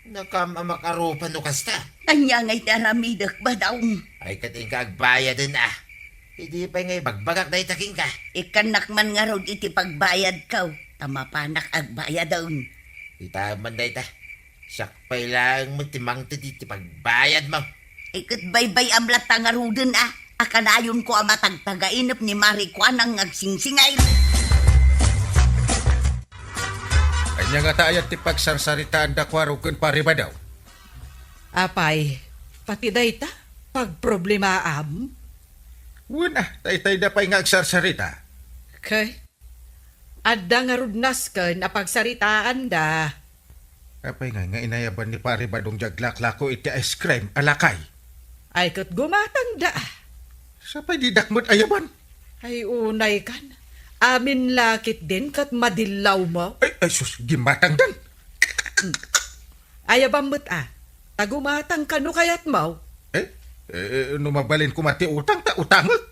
nakaam-amak a rupa no kasta. Ania ngay ti aramidek, Badong? Ay, ket inka agbayaden a. Idi pay nga ibagbagak dayta kenka. Ikkannak man ngarud iti pagbayadko, ta mapanak agbayaden. Itaem man dayta. Siak pay laeng met ti mangted iti pagbayadmo. Ay, ket baybay-am latta ngaruden a, a kanayonko a matagtagainep ni Mari Kuanang nga agsingsingir. Ania ngata aya ti pagsarsaritaanda, Kuarog ken Pari Badong? Apay, pati dayta, pagproblemaam? Wen a, taytayda pay nga agsarsarita. Kay, adda ngarud nasken a pagsaritaanda. Apay ngay nga inayaban ni Pari Badong diay aglaklako iti ice cream a lakay? Ay, ket gumatangda. Sapay didak met ayaban? Ay, unay kan. Amin la ketdin ket madillawmo. Ay, ay, sus, gimmatangdan. Ayabam met a, ta gumatangka no kayatmo. Eh, eh, no mabalin koma ti utang, ta utangek.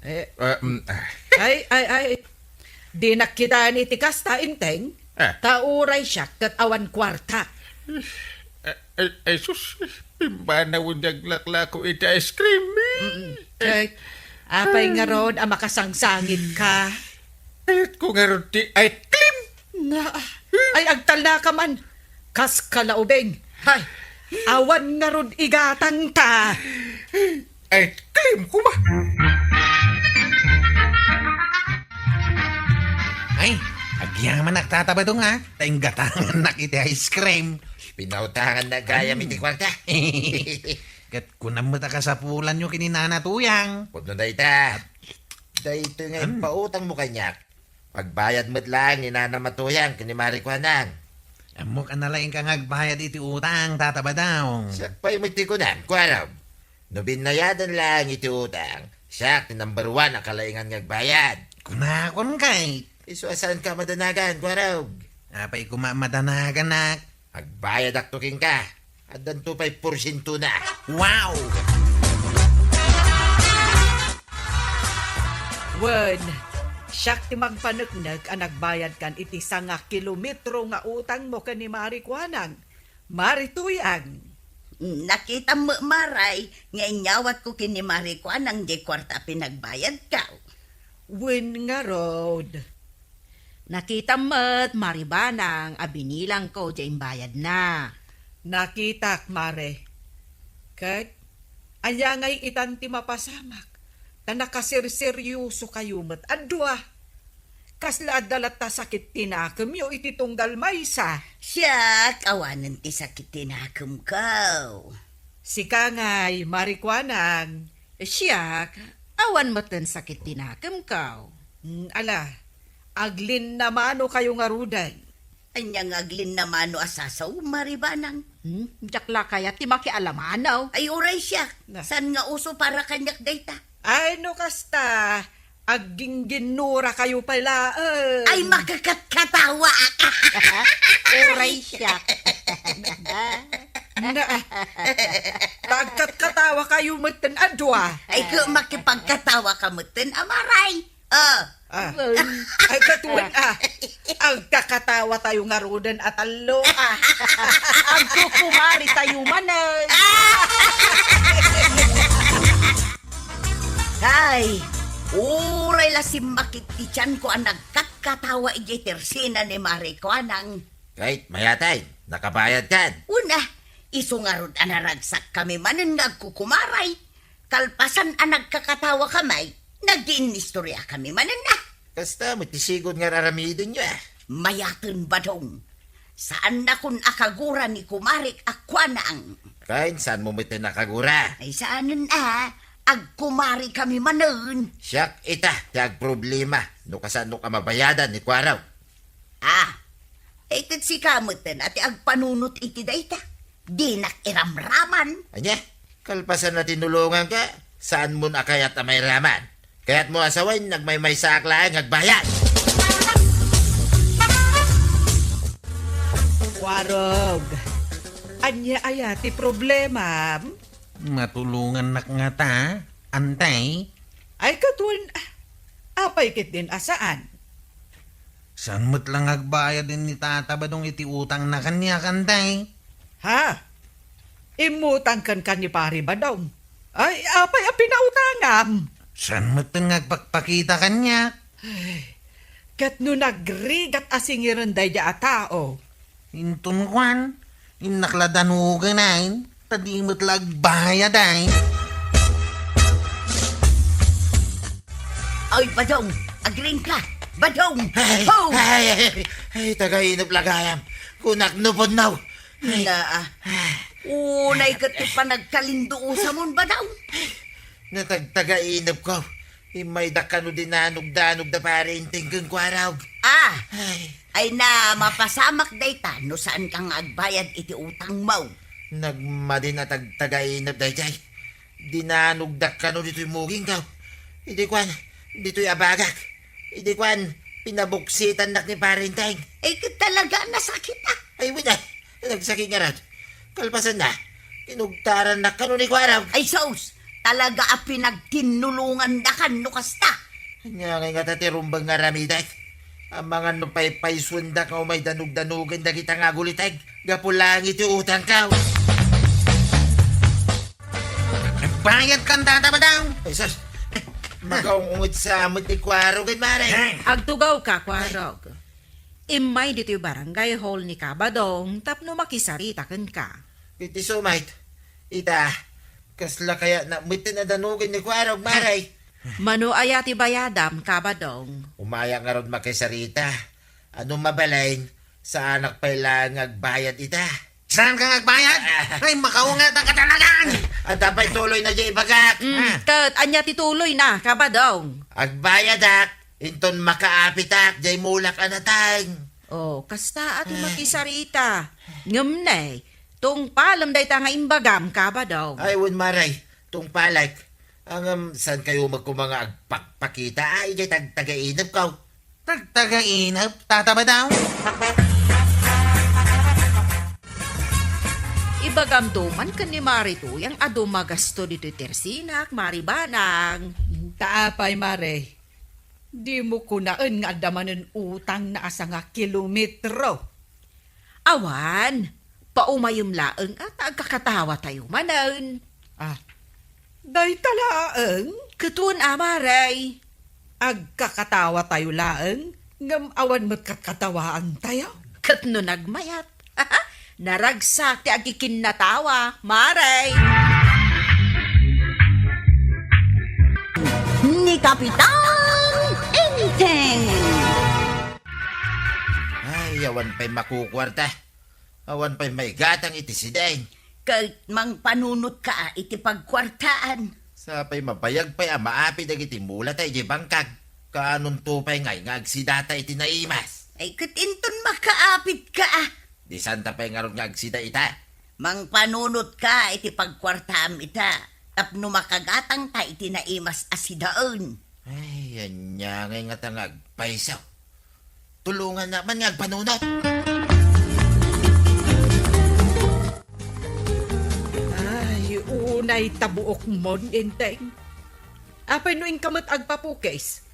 Eh, Ah, mm, ah. Ay, ay, ay. Dinak kitaen iti kasta, Enteng. Ah. Ta uray siak ket awan kuarta. Eh, eh, eh, sus, pimbanawen diay aglaklako iti ice cream, eh. Mm-mm. Kay, apay ngarud a makasangsangitka? Kayatko ngarud ti ice cream. Na, ay agtalnaka man. Kas kalaubing. Hay, awan ngarud igatangta. Ay, claim ko ba? Ay, agyamanak, Tata Badong, a. Ta inggatangannak iti ice cream. Pinautangannak gayam iti kuarta. Ket kunam met a kasapulanyo ken ni Nana Tuyang. Pudno dayta. Daytoy nga impautangmo kaniak. Pagbayad met laeng ni Nana Matuyang ken ni Mari Kuanang. Ammok a nalaingka nga agbayad iti utang, Tata Badong. Siak pay met ti kunam, Kuarog. No binnayadan laeng iti utang, siak ti number one a kalaingan nga agbayad. Kunakon kay. Isu a saanka madanagan, Kuarog. Apay koma madanaganak? Agbayadakto kenka. Addanto pay porsientona. Wow! Wen, siak ti mangpaneknek a nagbayadkan iti sanga kilometro nga utangmo ken ni Mari Kuanang, Mari Tuyang. Nakitam met, Mari, nga inyawatko ken ni Mari Kuanang diay kuarta a pinagbayadko. Wen ngarud. Nakitam met, Mari Banang, a binilangko diay imbayadna. Nakitak, Mare. Ket, ania ngay itan ti mapasamak? Ta nakaserseryosokayo met a dua. Kasla adda latta sakit ti nakemyo iti tunggal maysa? Siak, awanen ti sakit ti nakemko. Sika ngay, Mari Kuanang. Siak, awan metten sakit ti nakemko. Hmm, ala, aglinnamano kayo ngaruden. Ania nga aglinnamano a sasaw, Mari Banang? Hmm, diak la kayat ti makialamano. Ay, uray siak. Na. Saan nga uso para kaniak dayta? Ay, no kasta, aggingginnura kayo pay laeng. Ay, makakatkatawa. Uray siak. Na, pagkatkatawa kayo metten a dua. Ay, ku-, makipagkatawa ka metten, a Maray. Ah. Ah. Ay, katuen, ah. Agkakatawa tayo ngaruden a tallo, ah. Agkukumari tayo manen. Ay, uray la simmakit ti tianko a nagkatkatawa idiay tersina ni Mari Kuanang. Kayat mayat, nakabayad kan? Una, isu ngarud a naragsak kami manen nga agkukumaray. Kalpasan a nagkakatawa kami, nag-iinnistorya kami manen na. Kasta met ti sigud nga ar-aramidenyo, ah. Mayaten, Badong. Saannakon a kagura ni kumarik a Kuanang. Ken, saanmo met a kagura? Ay, saanen a, agkumari kami manen. Siak ita ti agproblema no kasaanok a mabayadan ni Kuarog. Ah, ay, ket sika metten a ti agpanunot iti dayta. Dinak iramraman. Ania? Kalpasan a tinulonganka, saanmon a kayat a mairaman. Kayatmo a sawen, nagmaymaysaak laeng nga agbayad. Kuarog, ania aya ti problemam? Matulongannak ngata, Antay? Ay, katuen, ah, apay ketdin a saan? Saan met la nga agbayad ni Tata Badong iti utangna kaniak, Antay? Ha? Immutang kenka ni Pari Badong? Ay, apay a pinautangam? Saan met nga agpakpakita kaniak? Ay, ket no nagrigat a singiren daydiay a tao? Inton kuan, innak la danugen ay, ta di met la agbayad ay. Ay, Badong, agriingka! Badong! Ay, Ho! Ay, ay, ay, ay, tagainep la gayam. Kunak no punnaw. Ay. Naa. Unay ket ti panagkalinduosamon, Badong. Natagtagainepko. Immaydak kano dinanugdanog da Pari Enteng ken Kuarog. Ah! Ay. Ay na, mapasamak dayta no saanka nga agbayad iti utangmo. Nagmadin a tagtagainep daydiay. Dinanugdak kano ditoy mugingko. Idi kuan, ditoy abagak. Idi kuan, pinabuksitannak ni Pari Enteng. Ay, ket talaga a nasakit, ah. Ay, wen, ah. Nagsakit ngarud. Kalpasanna, kinugtarannak kano ni Kuarog. Ay, sus! Talaga a pinagtinnulongandakan no kasta. Ania ngay ngata ti rumbeng nga aramidek? Amangan no paypaysuendak nga umay danugdanugen dagita nga aguliteg gapu laeng iti utangko. Bayad kan Tata Badong. Ay, sus. Magaung-unget sa met ni Kuarog, ay, Mare. Agtugawka, Kuarog. Immay ditoy barangay hall ni Kabadong tapno makisarita kenka. Iti sumayt, ita, kasla kayatna metten a danugen ni Kuarog, Mare. Mano aya ti bayadam, Kabadong? Umayak ngarud makisarita. Ano mabalin, saanak pay laeng nga agbayad ita. Saan ka nga agbayad? Ah. Ay, makaunget ang katalagan! At apay tuloy na di ibagak. Mm, ket ania ti tuloy na, Kabadong? Agbayadak, inton makaapitak, jay mulak a nateng. Oh, kasta a ti makisarita. Ngem ne, tungpalem dayta nga imbagam, Kabadong. Ay, wen, Mare, tungpalek. Ngem, saan kayo magkuma nga agpakpakita? Ay, jay tagtagainep kaw. Tagtagainep, Tata Badong? Ibagam duman ken ni Mare Tuyang a dumagasto ditoy tersinak, Mare Banang. Ta apay, Mare? Dimo kunaen nga adda manen utangna a sanga kilometro? Awan, paumayem laeng a ta agkakatawa tayo manen. Ah, dayta laeng? Ket wen a, Mare. Agkakatawa tayo laeng, ngem awan met katkatawaan tayo. Ket no nagmayat, naragsak ti agikinnatawa, Mare. Ni Kapitan Enteng. Awan pay makukuarta. Awan pay maigatang iti sideng. Ket mangpanunotka iti pagkuartaan. Sapay mabayag pay a maapi dagiti mulata idiay bangkag. Kaanonto pay ngay nga agsidata iti naimas? Ay, ket inton makaapitka. Di santa pay ngarud nga agsida ita? Mangpanunotka iti pagkuartaam ita, tapno makagatangta iti naimas a sidaen. Ay, ania ngay ngata nga agpayso? Tulongannak man nga agpanunot. Ay, unay ta buokmon, Enteng. Apay no inka met agpapukis?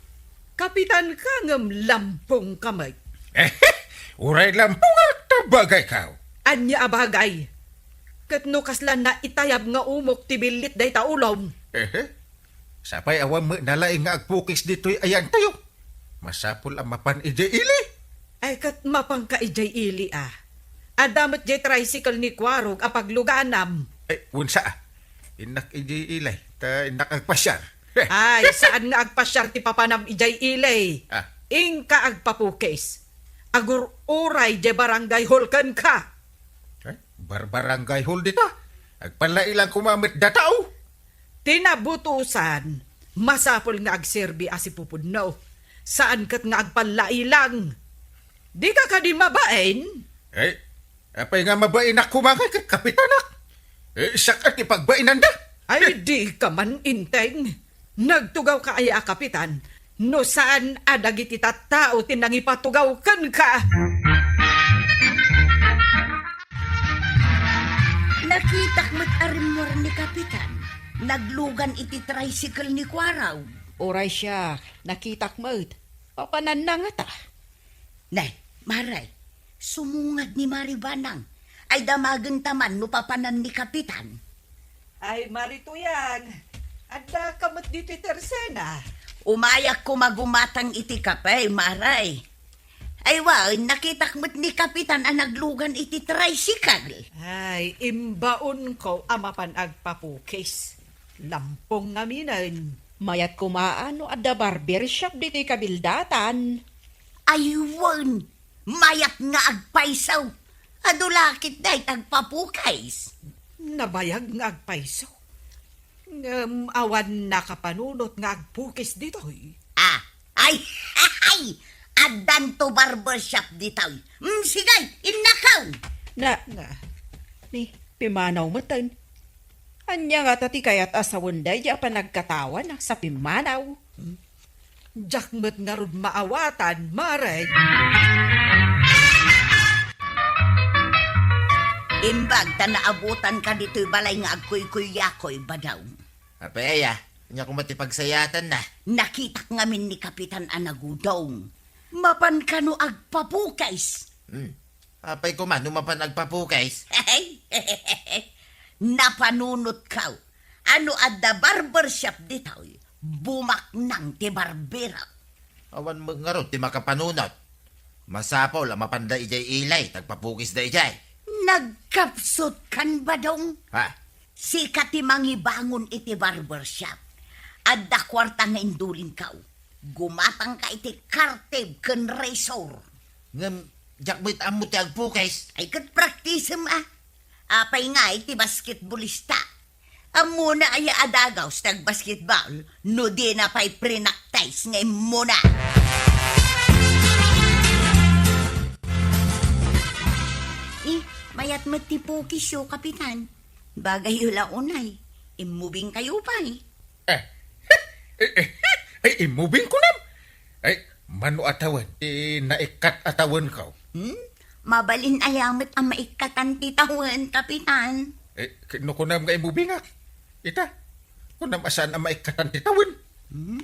Kapitanka ngem lampongka met. Eh, uray lampongak ta bagaykaw. Ania a bagay? Ket no kasla naitayab nga umok ti billit dayta ulom. Eh, sapay awan met nalaing nga agpukis ditoy ayantayo. Masapul a mapan idiay ili. Ay, ket mapanka idiay ili, a. Adda met diay tricycle ni Kuarog a pagluganam. Ay, wensa, a. Innak idiay ili, ta innak agpasiar. Ay, saan nga agpasiar ti papanam idiay ili. Ah. Inka agpapukis. Agur-uray diay barangay hall kenka. Ay, bar-, barangay hall dita. Agpallailang koma met datao. Ti nabutosan, masapul nga agserbi a sipupudno. Saan ket nga agpallailang. Dika kadi mabain? Eh, apay nga mabainak koma ngay ket kapitanak? Eh, siak ti pagbainanda. Ay, dika man, Enteng. Nagtugawka aya a kapitan, no saan a dagiti tattao ti nangipatugaw kenka? Nakitak met a rimmuar ni Kapitan. Naglugan iti tricycle ni Kuarog. Uray siak, nakitak met. Papananna ngata? Nay, Mare, sumungad ni Mari Banang. Ay, damagenta man no papanan ni Kapitan. Ay, Mari Tuyang, addaka met ditoy tersena. Umayak koma gumatang iti kape, Mare. Ay, wen, nakitak met ni Kapitan a naglugan iti tricycle. Ay, imbaonko a mapan agpapukis. Lampong ngaminen. Mayat koma no adda barber shop ditoy kabildatan. Ay, wen, mayat nga agpayso. Adu la ketdi ti agpapukis. Nabayag nga agpayso. Ngem awan nakapanunot nga agpukis ditoy. Ah, ay, ay, addanto barber shop ditoy. Mm, sige, innakaw. Na, Nga. Ni, pimanaw meten. Ania ngata ti kayat a sawen daydi a panagkatawana sa pimmanaw? Hmm? Diak met ngarud maawatan, Mare. Imbag ta naabutanka ditoy balay nga agkuykuyakoy, Badong. Apay aya, ania koma ti pagsayatanna? Nakitak ngamin ni Kapitan a nagudong. Mapan kano agpapukis? Hmm. Apay koma no mapan agpapukis? Napanunotko. No adda barber shop ditoy, bumaknang ti barbero. Awan met ngarud ti makapanunot. Masapul a mapanda idiay ili, ta agpapukisda idiay. Nagkapsutkan, Badong? Ha? Sika ti mangibangon iti barber shop. Adda kuarta nga indulingko. Gumatangka iti Cartib ken Razor. Ngem, diak met ammo ti agpukis. Ay, ket praktisem, a. Apay ngay ti basketballista? Ammona aya a dagaws ti agbasketball no dina pay prinaktis nga immuna? Eh, mayat met ti pukisyo, Kapitan. Bagayyo la unay. Immubingkayo pay. Eh, eh, eh, ay, immubing kunam? Ay, mano a tawen ti naikkat a tawenko? Hmm? Mabalin aya met a maikkatan ti tawen, Kapitan? Eh, no kunam nga immubingak? Ita, kunam a saan a maikkatan ti tawen? Hmm?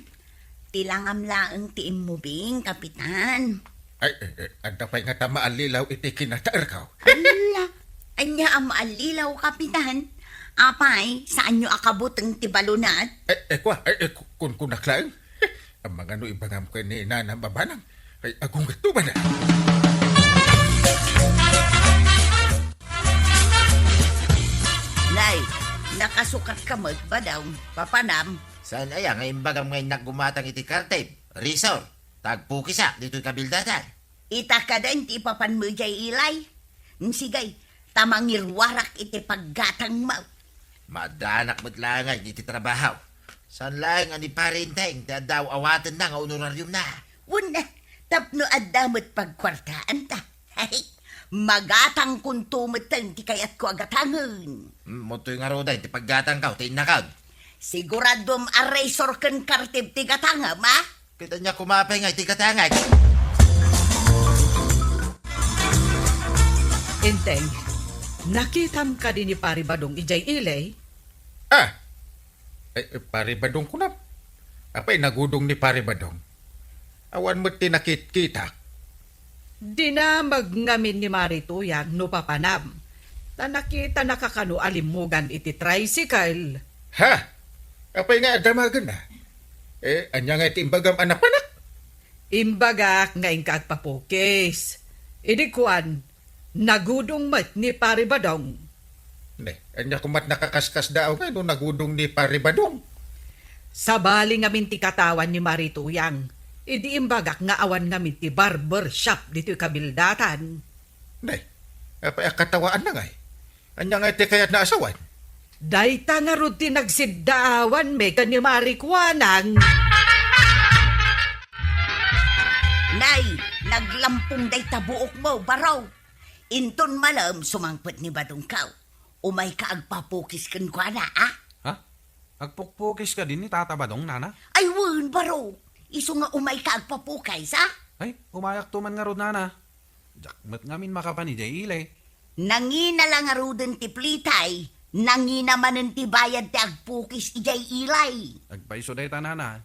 Ti langam laeng ti immubing, Kapitan. Ay, eh, eh, adda pay ngata maallilaw iti kinataerko? Ala, ania a maallilaw, Kapitan? Apay, saanyo a kabuteng ti balonat? Eh, eh, kua, eh, eh, ku-, kun-, kunak laeng. Amangan no ibagam ken ni Nanang Babanang. Ay, agungetto ba na? Nay, nakasukatka met, Badong. Papanam. Saan aya nga imbagam nga innak gumatang iti Cartib, Razor, ta agpukisak ditoy kabildatan? Ita kadi ti ipapanmo idiay ilay? Mm, sige, ta mangiruarak iti paggatangmo. Maaddanak met laeng iti trabaho. Saan laeng a ni Pare Enteng ti adda aw-awatenna nga honorariumna. Wen, tapno adda met pagkuartaanta. Magatangkonto metten ti kayatko a gatangen. Mm, mo toy ngaruden ti paggatangko, ti innakon. Siguraduem a razor ken kartib ti gatangem, a? Ket ania koma pay nga iti gatangek? Enteng, nakitam kadi ni Pare Badong idiay ilay? Ah! Eh, eh, Pare Badong kunam. Apay nagudong ni Pare Badong? Awan met ti nakitkitak. Dinamag ngamin ni Mari Tuyang no papanam. Ta nakitanaka kano a limmugan iti tricycle. Ha? Apay nga damagenna? Eh, ania nga iti imbagam a napanak? Imbagak nga inka agpapukis. Idi kuan, nagudong met ni Pare Badong. Ne, ania koma ti nakaskasdaaw nga no nagudong ni Pare Badong? Sabali ngamin ti katawan ni Mari Tuyang. Idi imbagak nga awan ngamin ti barber shop ditoy kabildatan. Ne, apay a katawaanna ngay? Ania nga iti kayatna a sawen? Dayta ngarud ti nagsiddaawanmi ken ni Mari Kuanang. Nay, naglampong dayta buokmo, Baro. Inton malem, sumangpet ni Badongko. Umayka agpapukis kenkuana, a? Ha? Agpukpukis kadi ni Tata Badong, nana? Ay, wen, Baro. Isu nga umayka agpapukis, a? Ay, umayakto man ngarud, nana. Diak met ngamin makapan idiay ilay. Nangina la ngaruden ti plitay, nangina manen ti bayad ti agpukis idiay ilay. Agpayso dayta, nana.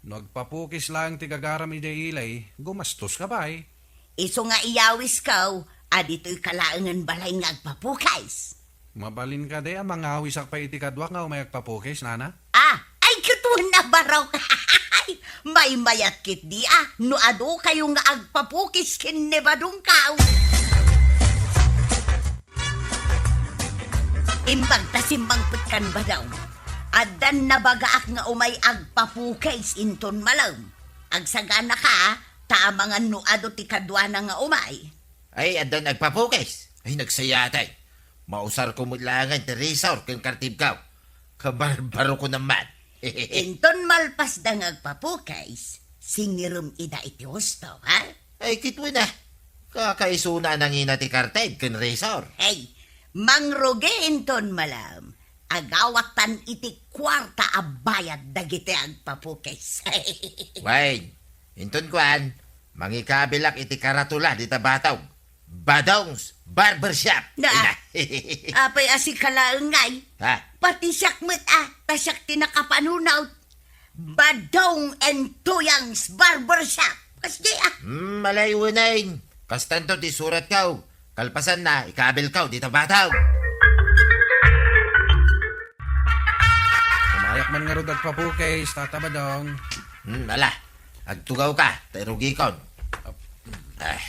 No agpapukis laeng ti gagaram idiay ilay, gumastoska pay. Isu nga iyawisko, a ditoyka laengen balay nga agpapukis. Mabalin kadi a mangawisak pay iti kaduak nga umay agpapukis, nana? Ah, ay, ket wen a, Barok. Maymayat ketdi a no adu kayo nga agpapukis ken ni Badongko. Imbag ta simmangpet kan Badong. Addan nabagaak nga umay agpapukis inton malem. Agsaganaka, ta amangan no adu ti kaduana nga umay. Ay, addan agpapukis. Ay, nagsayatay. Mausarko met laengen ti razor ken kartibko. Kabarbaroko naman. Inton malpasda nga agpapukis, singirem ida iti husto, ha? Ay, ket wen a. Kakaisuna a nangina ti kartib ken razor. Hey, mangrugi inton malem. Agawatan iti kuarta a bayad dagiti agpapukis. Wen, inton kuan, mangikabilak iti karatula dita batog. Badong's Barbershop. Na, ina. Apay a sika laeng ngay? Ha? Pati siak met a, ta siak ti nakapanunot. Badong and Tuyang's Barbershop. Kasdi a. Hmm, malay unen. Kastanto ti suratko. Kalpasanna, ikabilko dita batog. Umayak man ngarud agpapukis, Tata Badong. Hmm, ala. Agtugawka, ta irugikon. Ah.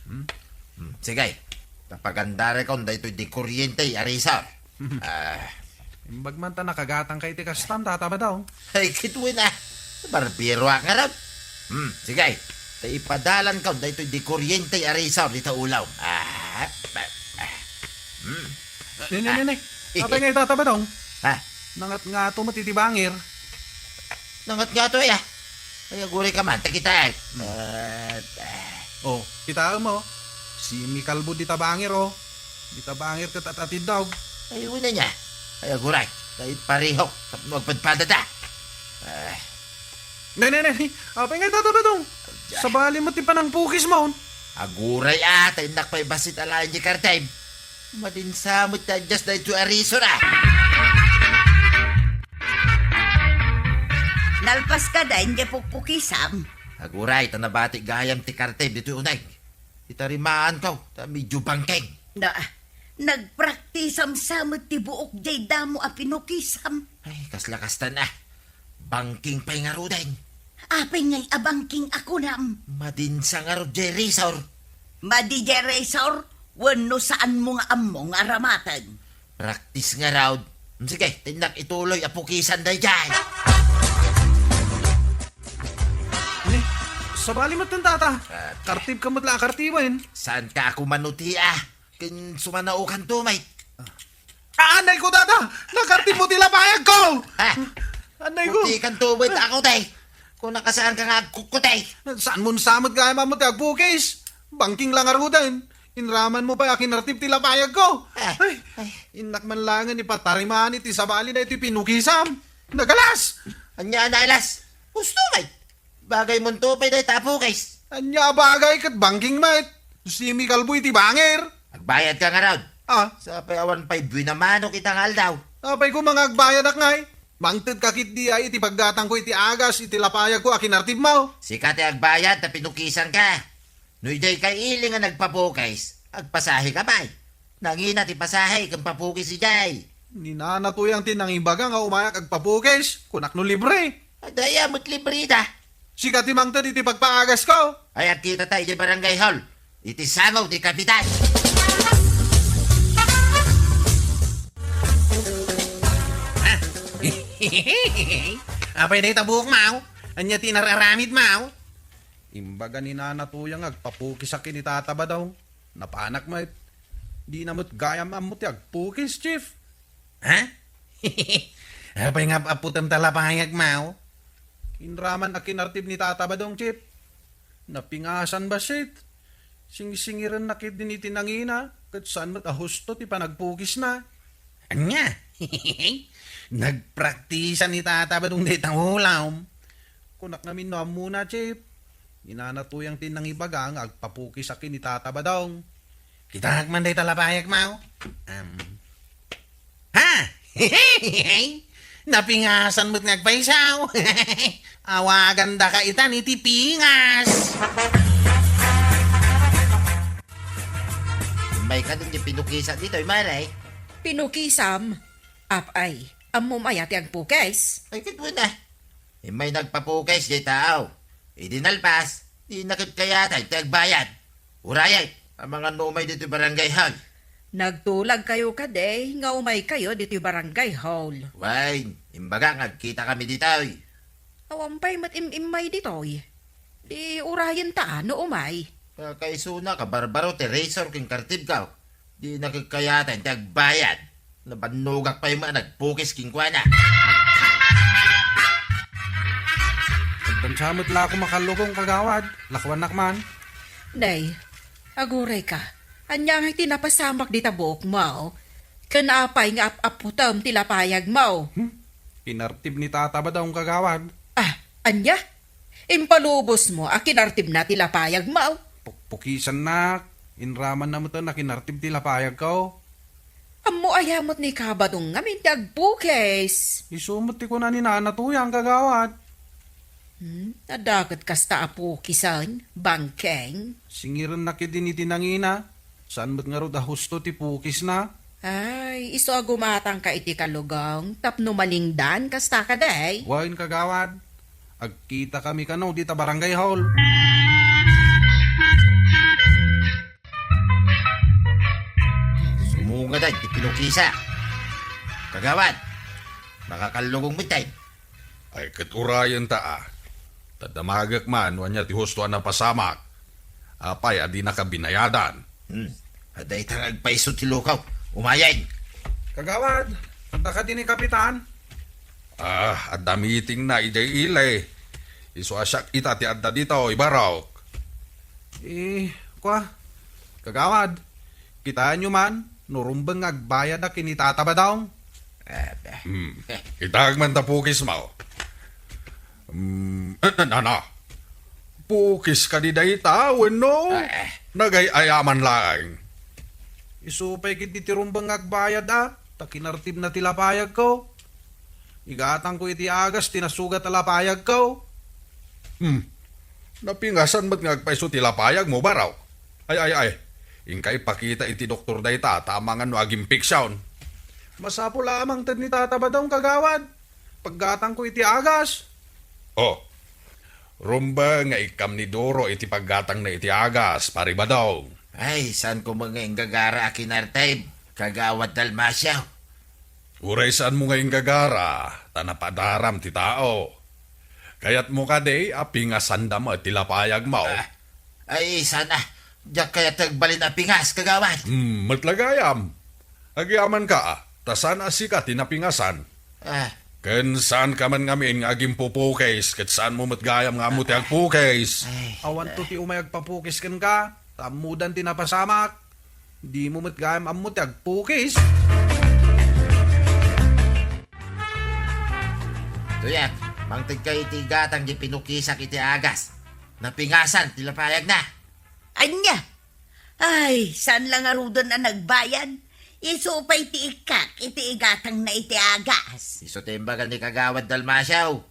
Hmm? Hmm, sige. Ta pagandarekon daytoy di kuryente a razor. Ah. Imbag man ta nakagatangka iti kastam, Tata Badong. Ay, ket wen a. Barberoak ngarud. Hmm, sige. Ta ipadalanko daytoy di kuryente a razor dita ulom. Ah, ah, ah. Hmm. Ne, ne, ne, ne. Apay ngay, Tata Badong? Ha? Nangatngato met iti bangir. Nangatngato, ya. Ay, agurayka man, ta kitaek. Hmm. Ah, ah. Oh, kitaem, oh. Simikalbo dita bangir, oh. Dita bangir ket at-atiddog. Ay, wen a. Ay, aguray. Ay, parihok. Tapno agpadpadada. Ah. Ne, ne, ne, ne. Apay ngay, Tata Badong? Diay. Sabali met ti panangpukismon. Aguray a, ta innak pay bassit alaen ti kartib. Madinsa met ti adjust daytoy a razor a. Nalpas kadi diay pukpukisam? Aguray, ta nabati gayam ti kartib ditoy uneg. Itarimaanko, ta medyo bangking. Na, nagpraktisam sa met ti buok diay damo a pinukisam. Ay, kasla kastan a. Bangking pay ngaruden. Apay ngay a bangking a kunam? Madinsa ngarud diay razor. Madi diay razor, wenno saanmo nga ammo nga aramaten? Praktis ngarud. Sige, ta innak ituloy a pukisan daydiay. Ne, Sabali met ten, tata. Ah, kartib ka met la a kartiben. Saan ka ako manuti, ah? Ken sumanaokanto met. Ah, anay ko, tata! Nakartib mo ti lapayag ko! Ah! Anay ko! Putikan to met ako, tay. Kung nakasaan ka nga agkukuti. Saan mo sa met gayam ammo ti agpukis? Bangking la ngaruden. Inraman mo pay a kinartib ti lapayag ko. Ah. Ay, ay. Innak man laengen ipatariman iti sabali na iti pinukisam. Nagalas! Ania a naalas? Husto met. Bagay monto pay dayta a pukis. Ania a bagay ket bangking met. Simikalbo iti bangir. Agbayad ka ngarud. Ah? Sapay awan pay buin a manok ita nga aldaw. Apay ko nga agbayadak ngay? Mangted ka ketdi ay iti paggatang ko iti agas iti lapayag ko a kinartib mo. Sika ti agbayad ta pinukisan ka. No idiay ka ili nga nagpapukis, agpasahe ka pay. Nangina ti pasahe ken papukis idiay. Ni Nana Tuyang ti nangibaga nga umayak agpapukis, kunak no libre. Adda aya met libre da. Sika ti mangted iti pagpaagas ko. Ay, agkita ta iti barangay hall. Iti sango ti kapitan. Ha? Apay dayta buok, maw? Ania ti inararamid, maw? Imbaga ni Nana Tuyang nga agpapukisak ken ni Tata Badong. Napanak met. Dina met gayam ammo ti agpukis, Chief. Ha? Apay nga ap-aputem ta lapayag, maw? Inraman a kinartib ni Tata Badong, Chief. Napingasan bassit. Singsingirenna ketdin iti nangina, ket saan met a husto ti panagpukisna. Ania? Nagpraktisan ni Tata Badong dayta ulam. Kunak ngamin no ammona, Chief. Ni Nana Tuyang ti nangibaga nga agpapukisak ken ni Tata Badong. Kitaak man dayta lapayag, maw? Am. Ha? Napingasan met nga agpayso. Awagandaka itan iti pingas. Immay kadin ti pinukisan ditoy, Mare. Pinukisam? Apay, ammom aya ti agpukis? Ay, ket wen a. Immay nagpapukis diay tao. Idi nalpas, dina ket kayatay ti agbayad. Uray, amangan no umay ditoy barangay hall. Nagtulagkayo kadi nga umaykayo ditoy barangay hall. Wen, imbaga nga agkitakami ditoy. Awan pay met im-immay ditoy. Di urayen ta no umay. Kakaisuna, kabarbaro ti razor ken kartibko. Dina ket kayatay ti agbayad. Nabannogak pay met a nagpukis kenkuana. Agdansa met la ako makallugong, kagawad. Lakuannak man. Nay, agurayka. Ania ngay ti napasamak dita buokmo? Ken apay nga ap-aputem ti lapayagmo? Hmm? Kinartib ni Tata Badong, kagawad. Ah, ania? Impalubosmo a kinartibna ti lapayagmo? Pukpukisannak. Inramanna met a kinartib ti lapayagko. Ammo aya met ni Kabadong ngamin ti agpukis? Isu met ti kuna ni Nana Tuyang, kagawad. Hmm, adda ket kasta a pukisen, bangkeng? Singirenna ketdin iti nangina. Saan met ngarud a husto ti pukisna? Ay, isu a gumatangka iti kalugong tapno malingdan kasta kadi? Wen, kagawad. Agkitakami kano dita barangay hall. Sumungad ti pinukisa. Kagawad, makakallugong met tay. Ay, ket urayen ta, a. Ta damagek man no ania ti husto a napasamak. Apay a dinaka binayadan? Hmm. Adda ita nga agpayso ti lukaw. Umayen. Kagawad, adda kadi ni Kapitan? Ah, adda meetingna idiay ili. Isu a siak ita ti adda ditoy, barok. Eh, kua, kagawad, kitaenyo man, no rumbeng nga agbayad a ken ni Tata Badong. Aba. Hmm. Itaek man ta pukismo. Hmm, eh, eh, nana. Pukis kadi dayta, wenno? Eh, eh. Nagay-ayaman laeng. Isu pay ketdi ti rumbeng nga agbayad, a, ta kinartibna ti lapayagko. Igatangko iti agas ti nasugat a lapayagko. Hmm. Napingasan met nga agpayso ti lapayagmo, barok. Ay, ay, ay. Inka ipakita iti doktor dayta, ta amangan no agimpeksion. Masapul a mangted ni Tata Badong, kagawad. Paggatangko iti agas. Oh. Rumbeng nga ikkam ni Duro iti paggatangna iti agas, Pari Badong. Ay, saanko met nga inggagara a kinartib, Kagawad Dalmacio. Uray saanmo nga inggagara, ta napadaram ti tao. Kayatmo kadi a pingasanda met ti lapayagmo? Ah, ay, saan a. Diak kayat ti agbalin a pingas, kagawad. Hmm, met la gayam. Agyamanka, ah, ta saan a sika ti napingasan. Ah. Ken saanka man ngamin nga agimpupukis, ket saanmo met gayam nga ammo ti agpukis. Ay. Awanto ti umay agpapukis kenka, ta ammodan ti napasamak. Dimo met gayam ammo ti agpukis. Tuyak, mangtedka iti gatang ti pinukisak iti agas. Napingasan ti lapayagna. Ania? Ay, saan la ngaruden a nagbayad? Isu pay ti ikkak iti igatangna iti agas. Isu ti imbaga ni Kagawad Dalmacio.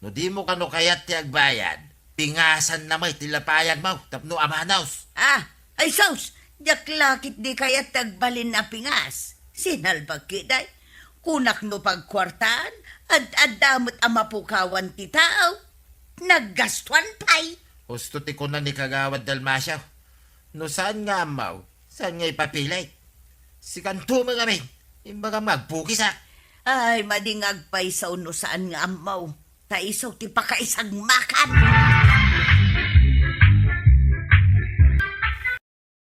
No dimo kano kayat ti agbayad, pingasanna met ti lapayagmo tapno amanos. Ah, ay sus! Diak la ketdi kayat ti agbalin a pingas. Sinalbag ketdi. Kunak no pagkuartaan, ad-adda met a mapukawan ti tao. Naggastuan pay. Husto ti kuna ni Kagawad Dalmacio. No saan nga ammo, saan nga ipapilit? Sikanto met ngamin, imbagam nga agpukisak. Ay, madi nga agpayso no saan nga ammo. Ta isu ti pakaisagmakan.